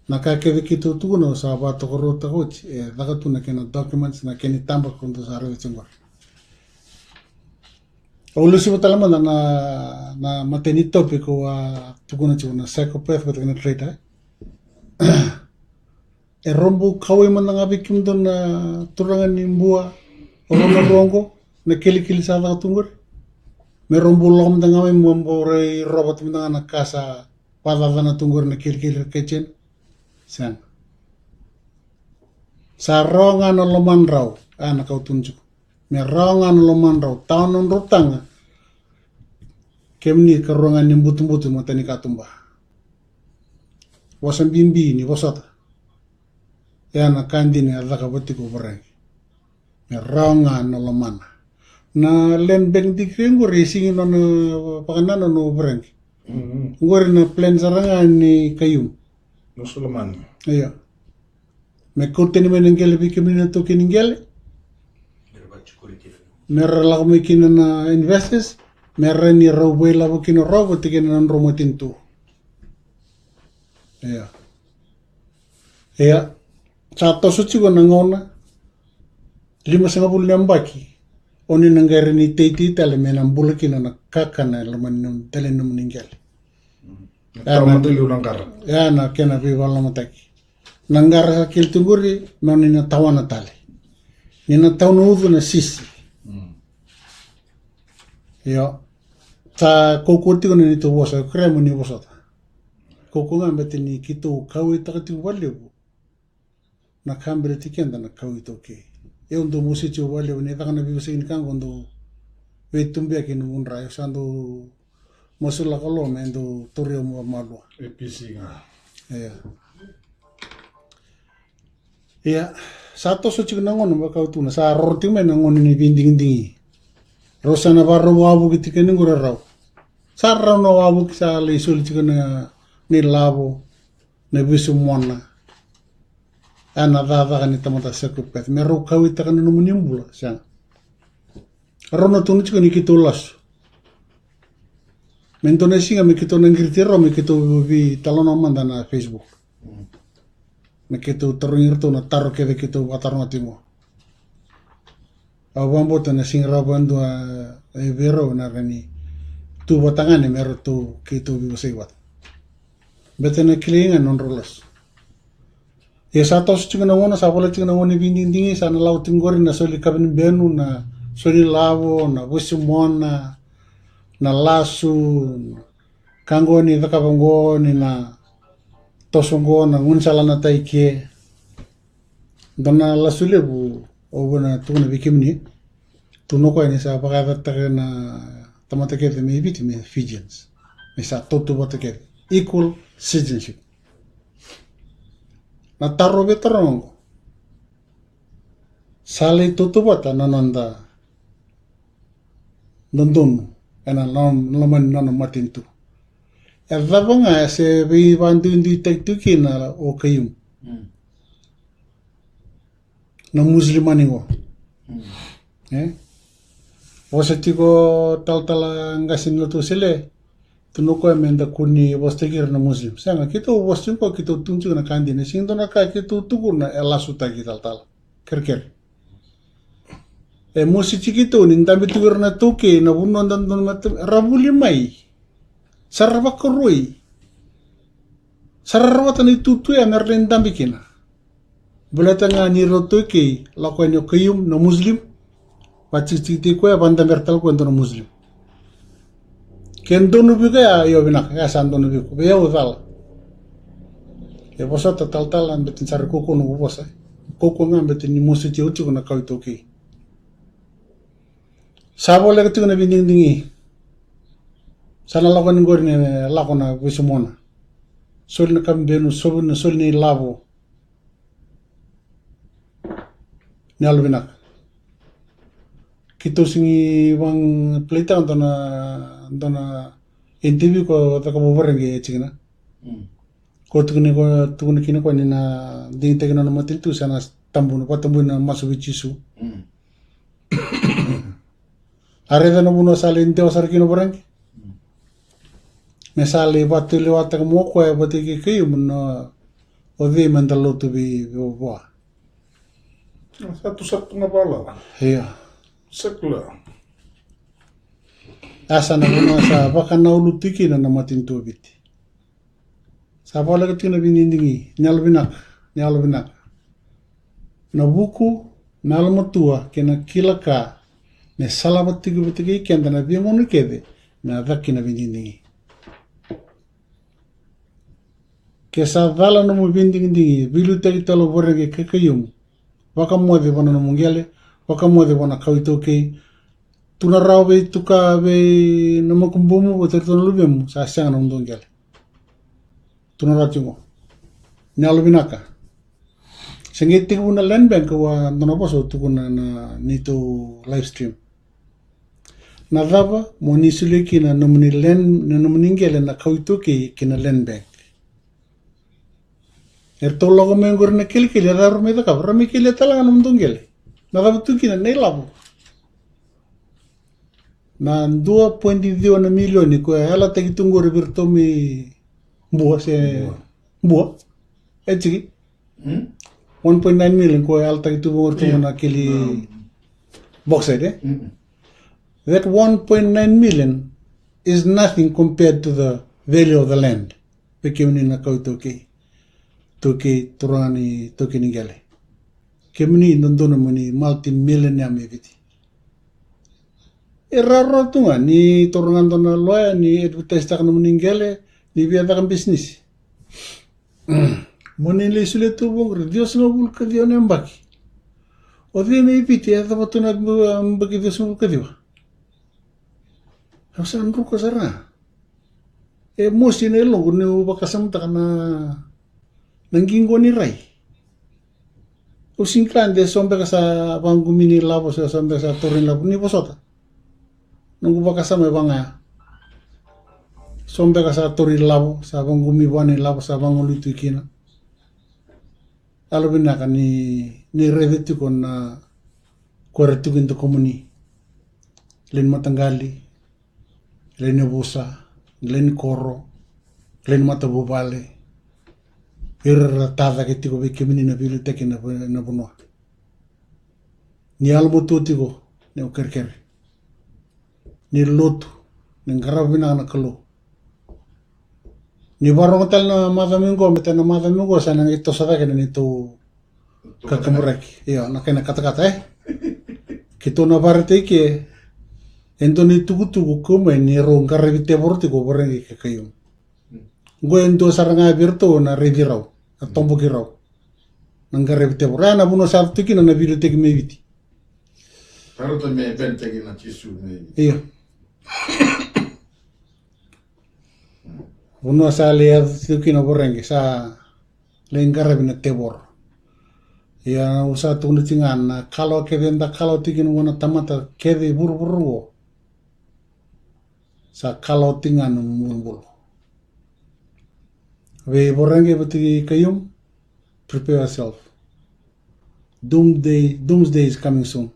Na ka kece keitou tukuna au sa vakatokaruataka oti, e caka tu na kena documents, na kena itaba ko dou sa raica tiko qori. Au lesuva tale mada na, na matai ni topic au a tukuna tiko na psychopath vata kei na traitor. E rau bau kauwai mada ga vei kemudou na turaga ni Bua, o rau na rua oqo, na kilikili sa caka tu qori. Me rau bau lako mada ga mai, me bau rai rovata mada ga na ka sa vakacacana tu qori na kilikili ra kai China. Sega. Sa rawa ga na lomadrau, a, na ka au tukuna tiko. Me rawa ga na lomadrau, tawa na nodrau taga. Kemuni karua ga ni butubutu mata ni katuba. Vosa bibi ni vosota. Ia na ka dina e cakava tiko o Voreqe. Me rawa ga na lomana. Na land bank decree qori e sigi nona vakanananu o Voreqe. Qori na plan sara ga ni Khaiyum. Io. Me kauta tani mai na qele vei kemuni na taukei ni qele. Me ra lako mai kina na investors. Me ra ni rau vakailavo kina rau vata kei na nodrau matanitu. Io. Ia, sa toso tiko na gauna, limasagavulu na yabaki, o ni na qai rai ni teitei tale me na bula kina na kakana e loma ni dela ni nomuni qele. Ia na kena veivakalolomataki. Na qara sa kele tu qori, me o ni na tawana tale. Ni na tau na ucu na sisi. Io, sa kaukaua tiko na neitou vosa, au kerea mo ni vosota. Kaukaua ga baleta ni keitou kauwaitaka tiko vakalevu na ka baleti keda na kawa iTaukei. Au dau mositi au vakalevu ni caka na veivosaki ni ka qo dau veitubuyaki na mudra, au sa dau masulaka lo me dau tauri au vakamalua. E pisi ga. Ia. Ia, sa toso tiko na gauna vaka au tukuna, sa roro tiko mai na gauna ni veidigidigi. Rau sa na vakarau wavoki tiko ni qori rau. Sa rau na wavoki sa lai soli tiko na, na ilavo, na veisumona. A na cakacaka ni tamata psychopath. Me rau kauwaitaka na nomuni bula, sega. Rau na tukuna tiko ni keitou lasu. Me dua na siga me keitou na qiriti rau, me keitou veitalanoa mada na Facebook. Me keitou tarogi iratou na taro kece keitou vakataroga tiko. Au vakabauta na siga rawa vakadua e vei rau na rawa ni tu vata ga ni me ratou keitou veivosaki vata. Beta na kilai ga na nodrau lasu. Ia sa toso tiko na gauna, sa vola tiko na gauna ni veidigidigi, sa na lako tiko qori na soli kavenibenu, na soli lavo, na vosi mona, na lasu, ka qo ni cakava qo, ni na toso qo na gaunisala na tai ke. Dua na lasu levu au via na tukuna vei kemuni. Tukuna o koya ni sa vakayacataka na tamata kece mai Viti me Fijians, me sa tautauvata kece, equal citizenship. Na taro vei taro oqo, sa lai tautauvata na noda dodonu ena loma ni nona matanitu. E cava ga e se veivakaduiduitaki tu kina o Khaiyum? Na Muslim mani qo. E vosa tiko talatala qase ni lotu Wesele, tukuna o koya me da kua ni vosataki ira na Muslim. Sega, keitou vosa tiko, keitou tukuna tiko na ka dina. Sega ni dua na ka keitou tukuna e lasutaki, talatala. Kerekere. E mosi tiko keitou ni dabe tiko ira na taukei na vanua dodonu me ra vuli mai. Sa ra vakaroi. Sa ra rawata na itutu ya me ra lai dabe kina. Baleta ga ni rau taukei, lako yani o Khaiyum na Muslim, vakatikitiki koya, vakadabera tale koya e dua na Muslim. Ke donu vei iko ya, io vinaka, ya sa donu vei iko. Vei au cala. E vosota talatala, baleta ni sa ra kaukaua noqu vosa. Kaukaua ga baleta ni mositi au tiko na kawa iTaukei. Sa voleka tiko na veidigidigi. Sa na lako yani qori na lako na vosi mona. Soli na kavenibenu, soli na, soli na ilavo. Ni yalovinaka. Keitou sega ni vakaplaitaka dua na, dua na interview ko caka vakaVarangi e tikina. Ko tukuna, ko tukuna kina o koya ni na digitaki na nona matanitu, sa na tabuna, vakatabui na masu vei Jisu. A raica na vanua sa lai dewa sara kina o Varangi. Me sa lai vakatulewataka mai o koya vata kei Khaiyum na o cei me da lotu vei, vei vua. Sa tu, sa tu ga vakalawa. Ia. Secular. A sa na vanua sa vakanaulu tiko kina na matanitu o Viti. Sa voleka tiko na veidigidigi, ni yalovinaka, ni yalovinaka. Na vuku, na yalomatua kei na kila ka me salava tiko vata kei keda na veigauna kece me na caka kina na veidigidigi. Ke sa cala nomu veidigidigi, veiliutaki tale o Varangi kei Khaiyum, vakamoce vua na nomu qele, vakamoce vua na kawa iTaukei. Tu na rawa vei tuka vei na makubumu, vata kei ratou na luvemu, sa sega na nomudou qele. Tu na rawa tiko. Ni yalovinaka. Se qai tekivu na land bank, au a dua na vosa au tukuna na neitou live stream. Na cava mo ni solia kina na nomuni land, na nomuni qele na kawa iTaukei ki na land bank. Eratou lako mai qori na kelekele, e cava ra mai cakava? Ra mai kelia tale ga na nomudou qele. Na cava tu kina? Na ilavo. Na dua poidi ciwa na milioni ko e yalataki tu qori vei iratou mai Bua se Bua. E tiki. One point nine million ko e yalataki tu vei iratou na keli bauxite, e? That one point nine million is nothing compared to the value of the land. Vei kemuni na kawa iTaukei, taukei, turaga ni taukei ni qele. Kemuni dodonu mo ni multi-millionaire mai Viti. E rawarawa tu ga ni taura ga dua na loya, ni advertise-taka nomuni qele, ni via caka bisinisi. Mo ni lai solia tu vaqori ciwasagavulu ka ciwa na yabaki. O cei mai Viti e yacova tu na yabaki ciwasagavulu ka ciwa? Au sa druka sara ga. E mosi na yaloqu niu vakasamataka na, na qiqo ni rai. Au sega ni kila de so beka sa vaqumi ni lavo, so, so beka sa tauri ni lavo, ni vosota. Noqu vakasama e vaka ya. So beka sa tauri lavo, sa vaqumi vua ni lavo, sa vagolei tu kina. Yalovinaka ni, ni raica tiko na ko era tiko e dakumuni. Lewe ni mataqali, lewe ni yavusa, lewe ni koro, lewe ni matavuvale. Ira era tacake tiko vei kemuni na veiliutaki ena, ena vanua. Ni yalomatua tiko, ni o kerekere. Ni lotu, ni qarava vinaka na Kalou. Ni varogo tale na macawa mai qo, me tale na macawa mai qo, sa na qai toso cake na neitou kakaburaki. Io, na kena katakata, e? Keitou na varetaki ke, e dua na itukutuku kau mai ni rau qaravi tevoro tiko o Voreqe kei Khaiyum. Qo e dua sara ga vei iratou na raici rau, na toboki rau. Na qaravi tevoro. E, na vanua sa tu kina na video take mai Viti. Sa rauta me event taki na Jisu mai Viti. Io. Vanua sa lai yaco tiko kina o Voreqe, sa lai qaravi na tevoro. Ia, au sa tukuna tiko ga na kalawa kece eda kalawa tiko kina qo na tamata kece i vuravura qo. Sa kalawa tiko ga na bulubulu. Vei Voreqe vata kei Khaiyum, prepare yourself. Doomsday, doomsday is coming soon.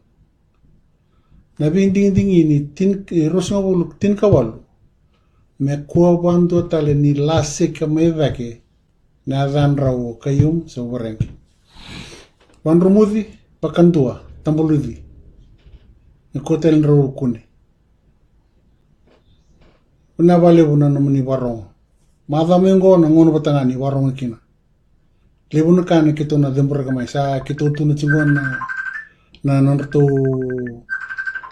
Na veidigidigi ni tin, e, ruasagavulu tinikawalu. Me kua vadua tale ni lasika mai cake na yacadrau o Khaiyum se o Voreqe. Vadromuci, vakadua, tabaluci. Me kua tale ni rau kune. Vinaka vakalevu na nomuni varogo. Macawa mai qo na gauna vata ga ni varogo kina. Levu na ka na keitou na ceburaka mai, sa keitou tukuna tiko na, na nodratou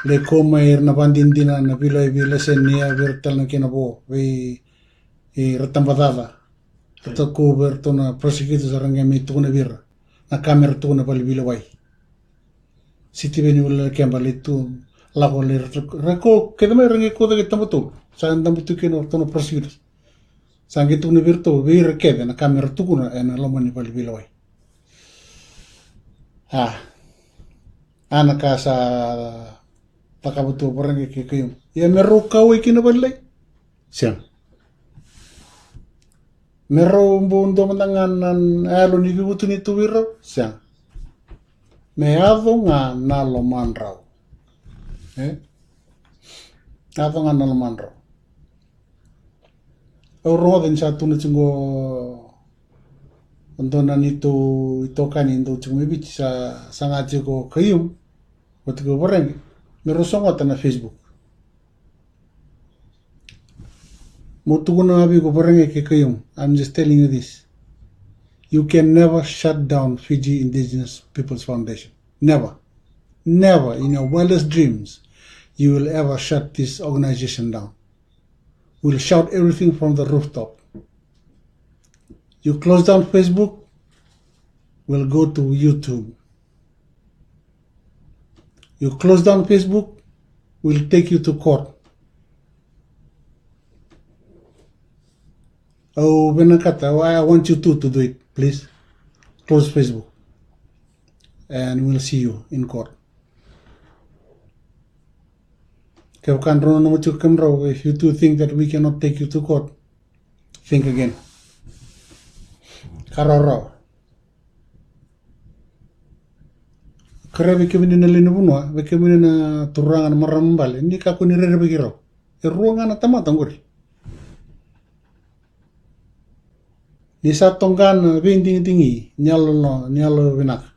lai kau mai ira na vadinadina, na veilawa, veilaisenia, vei ira tale na kena vo, vei, e, ira tabacaca. Ratou kau vei iratou na prosecutors, ra qai mai tukuna vei ira na ka me ra tukuna vale ni veilewai. Sitiveni Vula Keba lai tu, lako lai ra, ra kau kece mai, ra qai kau cake i Tabatolu. Sa dabe tu kina o ratou na prosecutors. Sa qai tukuna vei iratou, vei ira kece na ka me ra tukuna ena loma ni vale ni veilewai. A, a na ka sa cakava tu o Voreqe kei Khaiyum. Ia me rau kauwai kina vakalailai? Sega. Me rau bau dua mada ga na yalo ni veivutuni tu vei rau? Sega. Me yaco ga na lomadrau. E? Yaco ga na lomadrau. Au rogoca ni sa tukuna tiko qo e dua na neitou itokani dau tiko mai Viti, sa saga tiko o Khaiyum vata kei Voreqe me rau sogota na Facebook. Meu tukuna vei iko Voreqe kei Khaiyum, I'm just telling you this. You can never shut down Fiji Indigenous Peoples Foundation. Never. Never in your wildest dreams you will ever shut this organization down. We'll shout everything from the rooftop. You close down Facebook, we'll go to YouTube. You close down Facebook, we'll take you to court. Au vinakata, I want you two to do it, please. Close Facebook. And we'll see you in court. Kevaka drau nanuma tiko kemudrau, if you two think that we cannot take you to court, think again. Ka rawarawa. Kerea vei kemuni na lewe ni vanua, vei kemuni na turaga, na marama bale, ni kakua ni rerevaki rau. E rua ga na tamata qori. Ni sa toqa na veidigidigi, ni yalo, ni yalo vinaka.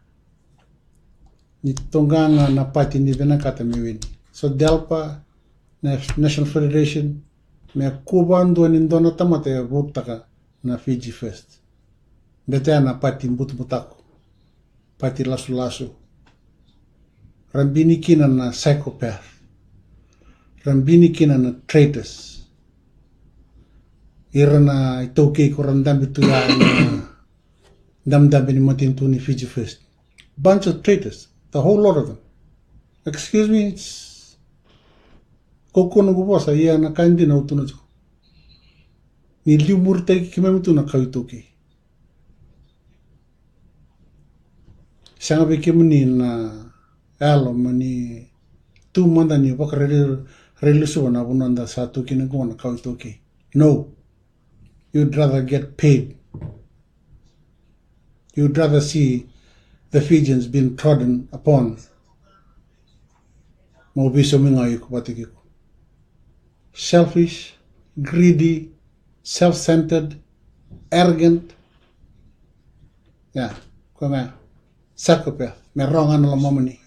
Ni toqa ga na pati ni vinakata me wini. So DELPA, na National Federation, me kua vadua ni dua na tamata e votutaka na Fiji First. Beta ya na pati butabutako, pati lasulasu. Ra bini kina na psychopath. Ra bini kina na traitors. Ira na iTaukei ko ra dabe tu ya ena dabedabe ni matanitu ni Fiji First. Bunch of traitors. The whole lot of them. Excuse me, it's Kaukaua noqu vosa, ia na ka dina au tukuna tiko. Ni liumuritaki keimami tu na kawa iTaukei. Sega vei kemuni na yalo mo ni tu mada ni vakarailesuva na vanua da sa tu kina qo na kawa iTaukei. No. You'd rather get paid. You'd rather see the Fijians being trodden upon. Mo veisaumi ga iko vata kei iko. Selfish, greedy, self-centered, arrogant. Ya, koya ga. Psychopath. Me rawa ga na lomamuni.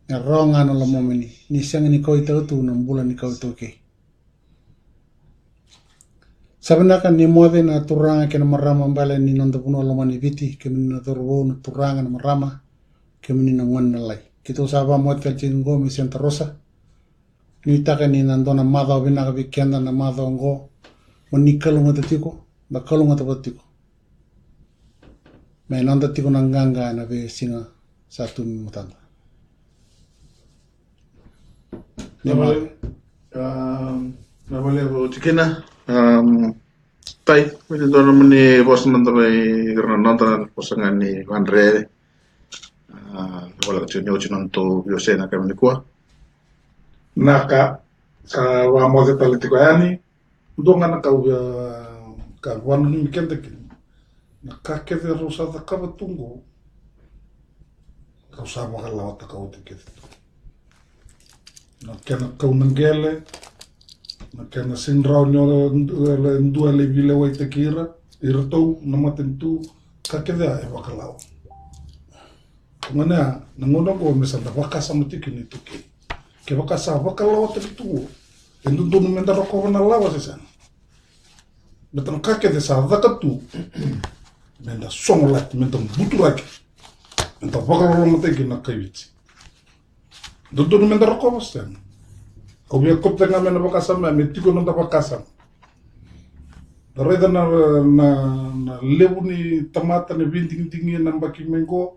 Me rawa ga na lomamuni. Ni sega ni kauwaitaka tu na bula ni kawa iTaukei. Sa vinaka ni moce na turaga kei na marama bale ni noda vanua lomani Viti, kemuni na cauravou, na turaga, na marama, kemuni na gone, na lai. Keitou sa vamoce tale tiko qo mai Santa Rosa. Nuitaka ni na dua na macawa vinaka vei keda na macawa qo. Mo ni kalougata tiko, da kalougata vata tiko. Me noda tiko na qaqa ena veisiga sa tu mai matada. Ni ma- Vinaka vakalevu, um, vinaka vakalevu Tikina. Um, Tai, me ni dua na nomuni vosa mada mai ira na noda, na vosa ga ni vadre. Ah, vinaka vakalevu tiko ni oti na nodatou veiwasei ena yakavi nikua. Vinaka, sa vamoce tale tiko yani. Dua ga na ka au via, ka vakananumi keda kina. Na ka kece rau sa cakava tu qo, rau sa vakalawataka oti kece tu. Na kena kau na qele, na kena sega ni rawa ni o, e dua e lai veilewaitaki ira, iratou na matanitu, ka kece ya e vakalawa. Gona ya, na gauna qo me sa da vakasama tiko kina iTaukei. Kevaka sa vakalawataki tu qo, e dodonu me da rokova na lawa se sega? Baleta na ka kece sa caka tu, me da sogolati, me da buturaki, me da vakalolomataki na kai Viti. Dodonu me da rokova se sega? Au via kauta ga mai na vakasama ya, me tiko na noda vakasama. Da raica na, na, na levu ni tamata, na veidigidigi ena yabaki mai qo.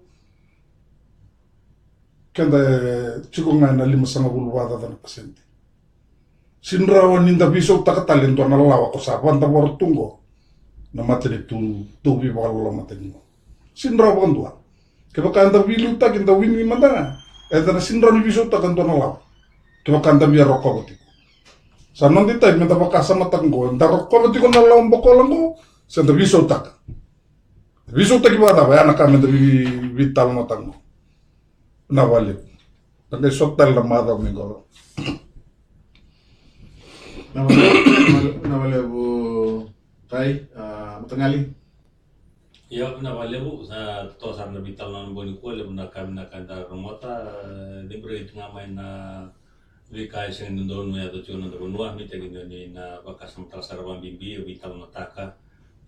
Keda e tiko ga ena limasagavulu vakacaca na pasede. Sega ni rawa ni da veisautaka tale e dua na lawa ko sa vakadavora tu qo na matanitu tauvi vakalolomataki qo. Sega ni rawa vakadua. Kevaka eda veiliutaki, da wini mada ga, eda na sega ni rawa ni veisautaka e dua na lawa. Kevaka da via rokova tiko. Sa noda itavi me da vakasamataka qo, da rokova tiko na lawa bokola qo, se da veisautaka. Veisautaki vakacava, ya na ka me da vei, veitalanoataka qo. Vinaka vakalevu. Da qai sota tale na macawa mai qo. Vinaka vakalevu, vinaka vakalevu, Tai, ah, Mataqali. Io, vinaka vakalevu, sa totoka sara na veitalanoa ena bogi nikua, levu na ka vinaka eda rogoca, eh, celebrate ga mai na veika e sega ni dodonu me yaco tiko ena noda vanua, nuitaki ni na vakasamataka sara vakabibi, veitalanoataka,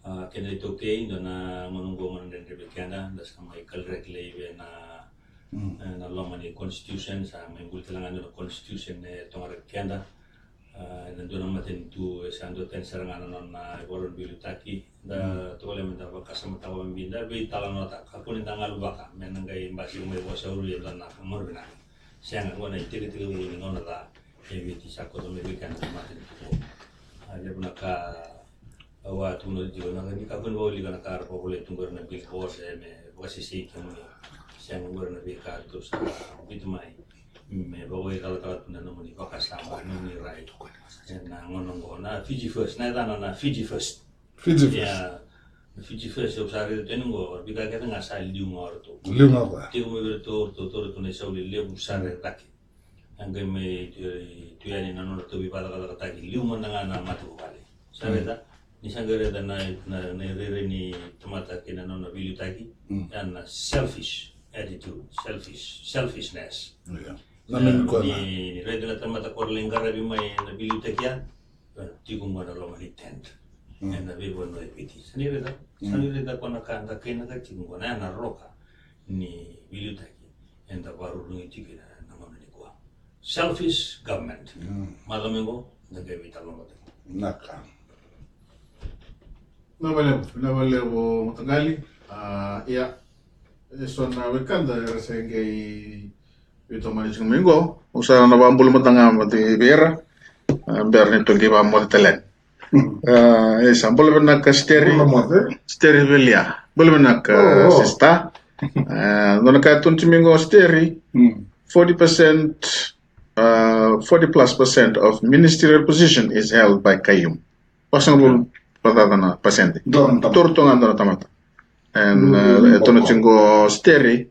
ah, kena iTaukei, dua na gauna qo gauna dredre vei keda, da sa mai kaliraki laivi ena, mm, eh, na loma ni constitution, sa mai buli tale ga na constitution e toqaraki keda. Ah, ena dua na matanitu e sa duatani sara ga na nona ivola ni veiliutaki. Da, mm, tovolea me da vakasamataka vakabibi, da veitalanoataka, kakua ni da galuvaka me na qai basika mai vakasauri e dua na ka, gauna vinaka. Sega, qo na itekitekivu ni gauna ca e Viti sa koto mai vei keda na matanitu. Ah, levu na ka au a tukuna tiko, na ka ni kakua ni vakaulika na ka era vakavolai tu qori na billboard, e, me vakasesei kemuni. Sega, qori na veika tou sa biuta mai me vakawaicalacala tu na nomuni vakasama, nomuni rai. Ena gauna qo na Fiji First, na yacana na Fiji First. Fiji First. Ia, na Fiji First, au sa raica tu yani qo, veika kece ga sa liu ga o ratou. Liu ga o ratou. Tiko mai vei iratou, ratou taura tu na isau lelevu sara e cake. A qai mai tu, tu yani na nona tauvi vakacakacakataki, liu mada ga na matavuvale. Sa raica, ni sa qai raica na, na, na irairai ni tamata kei na nona veiliutaki, ya na selfish attitude, selfish, selfishness. Io. Na, ni, ni raica na tamata ko lai qaravi mai na veiliutaki ya, tiko qo na loma ni tent. Ena veivanua e Viti. Sa ni raica, sa ni raica ko na ka da kainaka tiko qo, na, na roka ni veiliutaki eda vakarurugi tiko kina na gauna nikua. Selfish government. Macawa mai qo, da qai veitalanoataka. Vinaka. Vinaka vakalevu, vinaka vakalevu Mataqali. Ah, ia. E so na wekada era se qai veitomani tiko mai qo. Au sa na vakabula mada ga vei ira. Ah, bera ni tou qai vakamoce tale yani. Ah, e sa bula vinaka Steri. Bula moce. Steri Velia. Bula vinaka, oh, oh, sister. Ah, dua na ka e tukuni tiko mai qo Steri. Forty percent, ah, forty plus percent of ministerial position is held by Khaiyum. Vasagavulu vakacaca na pasede. Dua na tamata. Tolu tu ga dua na tamata. And, uh, e tukuna tiko qo Steri,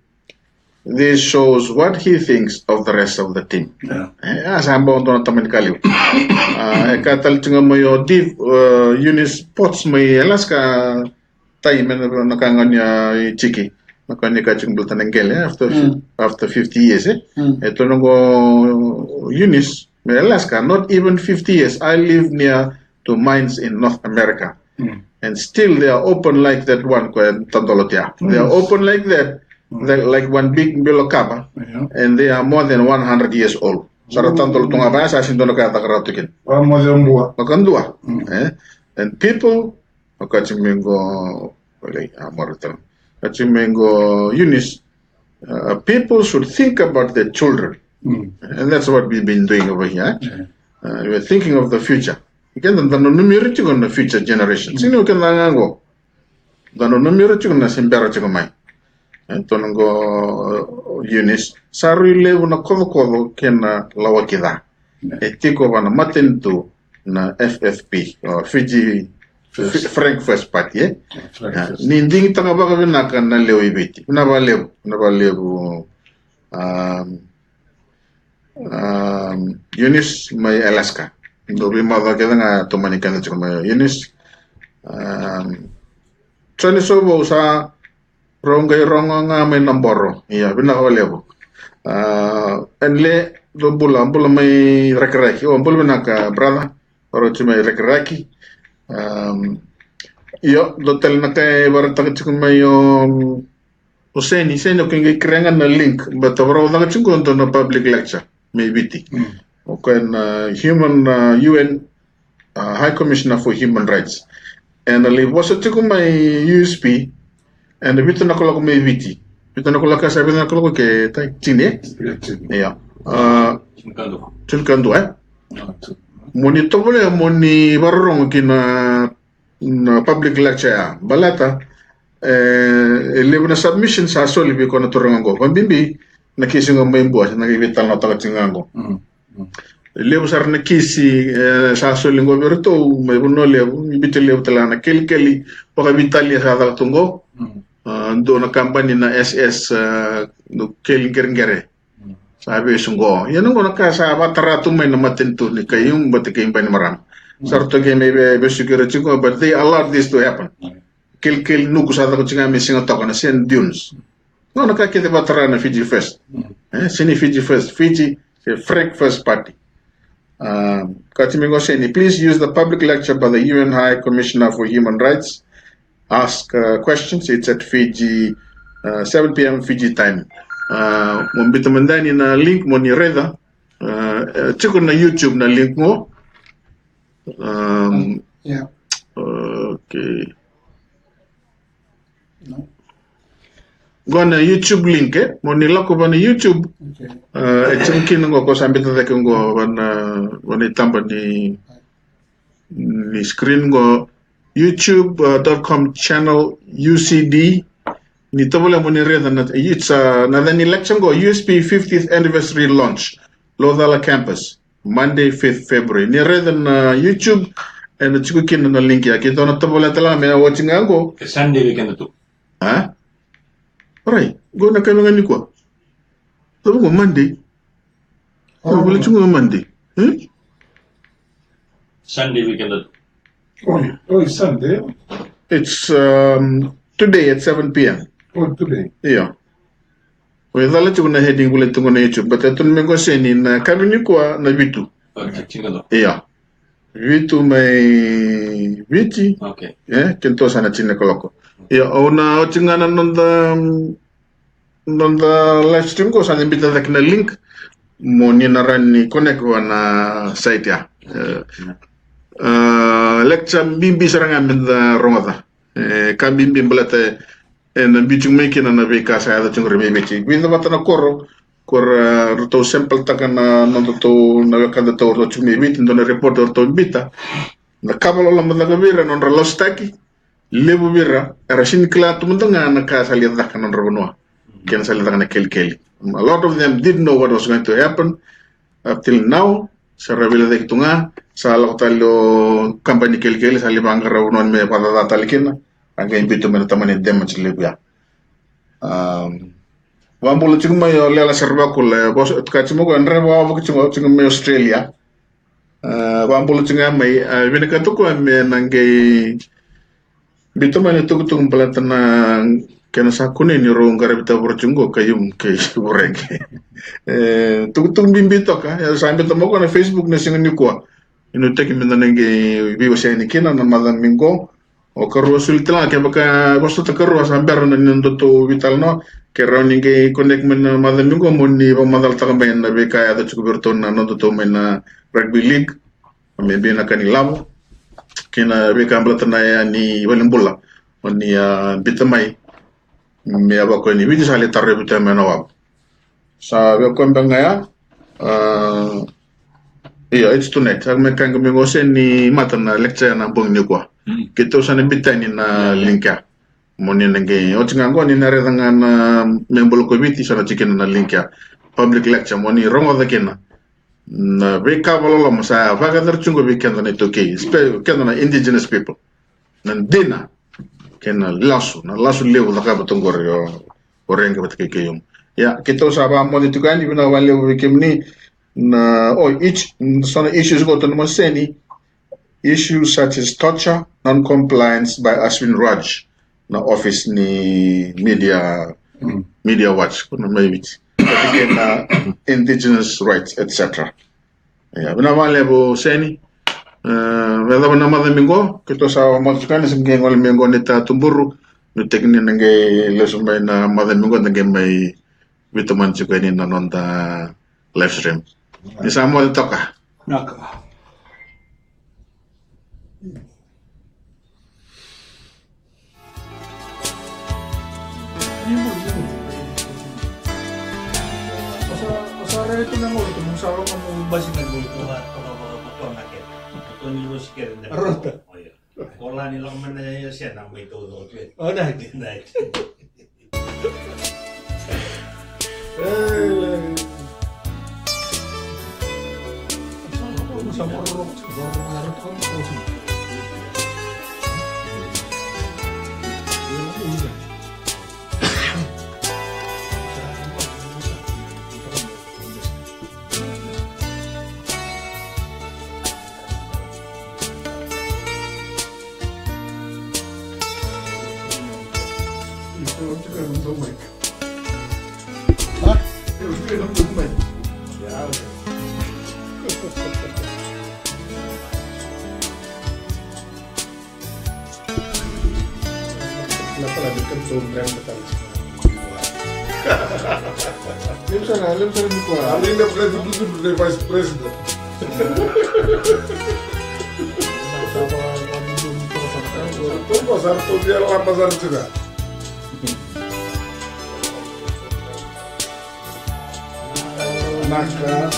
this shows what he thinks of the rest of the team. E, a sa bau dua na tamani ka levu. Ah, e kaya tale tiko mai o Div, uh, Eunice Potts mai Alaska, Tai, me na, na ka goni a i Tiki. Na ka ni ka tiko baleta na qele, eh, after fif-, after fifty years, eh. E tukuna qo Eunice, mai Alaska, not even fifty years. I live near to mines in North America. And still they are open like that one ko e tadola tia. They are open like that, like, like one big bilo kava, and they are more than one hundred years old. Sa ra tadola tu ga vaya, sa sega ni dua na ka e caka rawa tu kina. Vakadua. Eh? And people, o ka ti me qo, okay, a mara tale. Ka ti me qo, Eunice, uh, people should think about their children. And that's what we've been doing over here. Uh, we're thinking of the future. Keda da nanumi ira tiko na future generation. Sega ni o keda ga qo. Da nanumi ira tiko na se bera tiko mai. E, tona qo, uh, Eunice, sa rui levu na kocokoco kei na lawaki ca. E tiko va na matanitu na F F P, o Fiji F-, Frank First Party, e? Ni digitaka vakavinaka na lewe i Viti. Vinaka vakalevu, vinaka vakalevu, um, um, Eunice mai Alaska. Dou veimacawa kece ga, tomani keda tiko mai Eunice. Um, Joni Sovo sa rau qai rogo ga mai na boro. Ia, vinaka vakalevu. Ah, Enle, dou bula, bula mai Rakiraki. O, bula vinaka, brother. Rau ti mai Rakiraki. Um, io, dou tale na ka e vakaraitaka tiko mai o, o Seni, Seni, o ke qai kerea ga na link, but vakarau caka tiko dua na public lecture mai Viti. O koya na human, uh, U N, uh, High Commissioner for Human Rights. Ena lai vosa tiko mai U S P, ena vitu na kaloko mai Viti. Vitu na kaloko, sa vitu na kaloko ke tai, tini, e? Ia. Uh, tini ka dua, e? Mo ni tovolea mo ni vakarorogo ki na, na public lecture ya. Baleta, e, e levu na submission sa soli vei koya na turaga qo. Vakabibi na kisi qo mai Bua, na qai veitalanoataka tiko ga qo. E levu sara na kisi, e, sa soli qo vei iratou mai Vanua Levu, mai Viti Levu tale ga na kelikeli vakaveitalia sa caka tu qo. A, dua na kabani na S S, a, na keli qereqere. Sa vesu qo. Ia na qo na ka sa vakatara tu mai na matanitu ni Khaiyum vata kei Bainimarama. Sa ratou qai mai ve-, vesuki ira tiko, but they allowed this to happen. Kelikeli nuku sa caka tiko ga mai Sigatoka na sand dunes. Qo na ka kece vakatara na Fiji First. E, sega ni Fiji First, Fiji, se Frank First Party. Um, ka ti me qo Seni, please use the public lecture by the U N High Commissioner for Human Rights. Ask, uh, questions. It's at Fiji, uh, seven p.m. Fiji time. Uh, mo biuta mada yani na link mo ni raica. Uh, e tiko na YouTube na link qo. Um, okay. Qo na YouTube link, e? Mo ni lako va na YouTube. E tiko kina qo, ko sa biuta cake qo va na, va na itaba ni, ni screen qo. YouTube dot com channel U C D. Ni tovolea mo ni raica na, it's, uh, na, na ni lecture qo, U S P fiftieth anniversary launch, Laucala campus. Monday, fifth February. Ni raica na YouTube, ena tiko kina na link ya. Keitou na tovolea tale ga me na watch ga qo. E Sunday weekend tu. A? Alright. Qo na ka me ga nikua. Qo Monday. Qo vula tiko ga Monday. Hmm? Sunday weekend tu. Oi, oi, Sunday. It's, um, today at seven p.m. Oh, today. Io. Oi, cala tiko na heading vula tiko na YouTube. But e tu na me qo Seni na ka me nikua na vitu. Io. Vitu mai Viti. Okay. E, keitou sa na tini na kaloko. Io, au na oti ga na noda, noda live stream qo sa na biuta cake na link. Mo ni na rawa ni connect va na site ya. E, e, lecture bibi sara ga me da rogoca. E, ka bibi baleta ena biu tiko mai kina na veika sa yaco tiko qori mai Viti. Vica vata na koro, koro, e, ratou sample taka na nodatou, na wekadatou ratou tiko mai Viti, dua na report ratou biuta. Na ka vakaloloma caka vei ira na nodra lasutaki, levu vei ira era sega ni kila tu mada ga na ka sa lai caka na nodra vanua. Kena sa lai caka na kelikeli. A lot of them didn't know what was going to happen up till now. Sa ra veilecayaki tu ga, sa lako tale o kabani kelikeli, sa lai vaqara vanua me vakacaca tale kina, a qai biuta mai na tamani damage levu ya. Um, vakabula tiko mai o Lela Serevakula, e vosa, ka tiko mai o Dre, vakabula tiko, tiko mai Australia. E, vakabula tiko ga mai, e, vinakata o koya me na qai biuta mai na tukutuku baleta na kena sa kunei ni rau qaravi tavoro tiko qo Khaiyum kei Voreqe. E, tukutuku bibi toka, e, sa biuta mai o koya na Facebook na siga nikua. Nuitaki me da na qai veiwasei yani kina na macawa mai qo. O karua soli tale ga, kevaka vosota karua sa bera na nodatou veitalanoa, ke rawa ni qai connect mai na macawa mai qo mo ni vakamacalataka mai na veika e yaco tiko vei iratou na nodatou mai na rugby league. Me biu na ka ni lavo kei na veika baleta na yaya ni valenibula o ni a bita mai. Me yavako yani Viti sa lai tarovi tu mai na wavu. Sa vei koya beka ga ya. A, io, it's too late. Sa mai kaya ga mai qo se ni mata na lecture na bogi nikua. Keitou sa na bita yani na link ya. Mo ni na qai oti ga qo ni na raica ga na me bula ko Viti sa na tiko kina na link ya. Public lecture mo ni rogoca kina. Na veika vakaloloma sa vakayacora tiko vei keda na iTaukei, espe-, keda na indigenous people. Na dina kei na lasu, na lasu levu cakava tu qori o, o Rege vata kei Keioma. Ia, keitou sa vakamoce tiko yani, vinaka vakalevu vei kemuni. Na, o, each, so na issues qo tou na maseni, issues such as torture, non-compliance by Ashwin Raj, na office ni media, media watch, ko na mai Viti. Vata kei na indigenous rights, et cetera. Ia, vinaka vakalevu Seni. E, me yacova na macawa mai qo, keitou sa moce tiko yani, se qai gole mai qo na itatuburu. Nuitaki ni na qai lesu mai na macawa mai qo, da qai mai veitomani tiko yani na noda live stream. Ni sa moce toka. Naka. Rota. Ola ni lako mai na yasena mai taucoko tu e. O, nai. Nai. Lembra sara, lembra sara ni kua. Ali na president, president, vice president. Toko sara, toko dia lama sara tiko. Naka.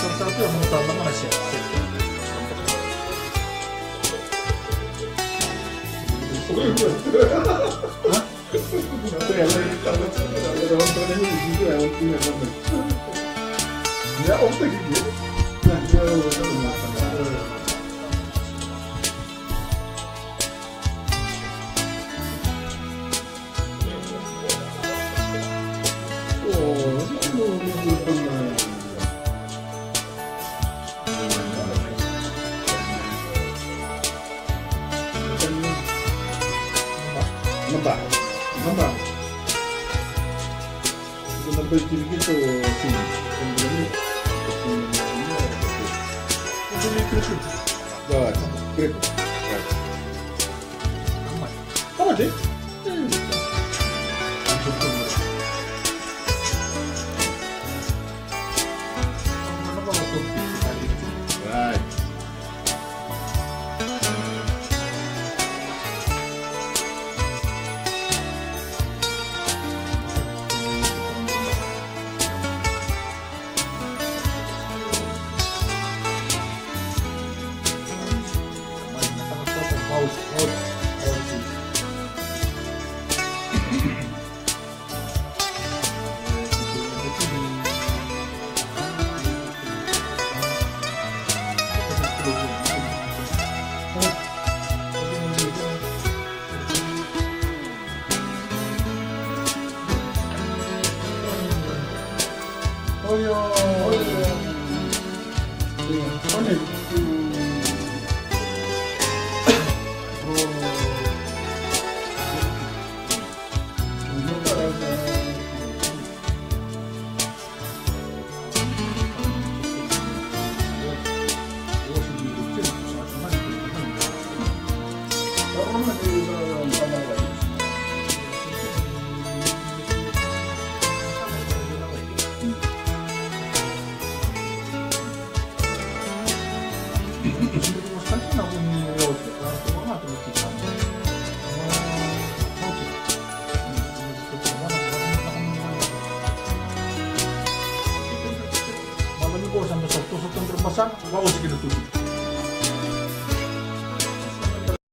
Right. Ko sa basa toso tadra basa, vakaosi kina tutu.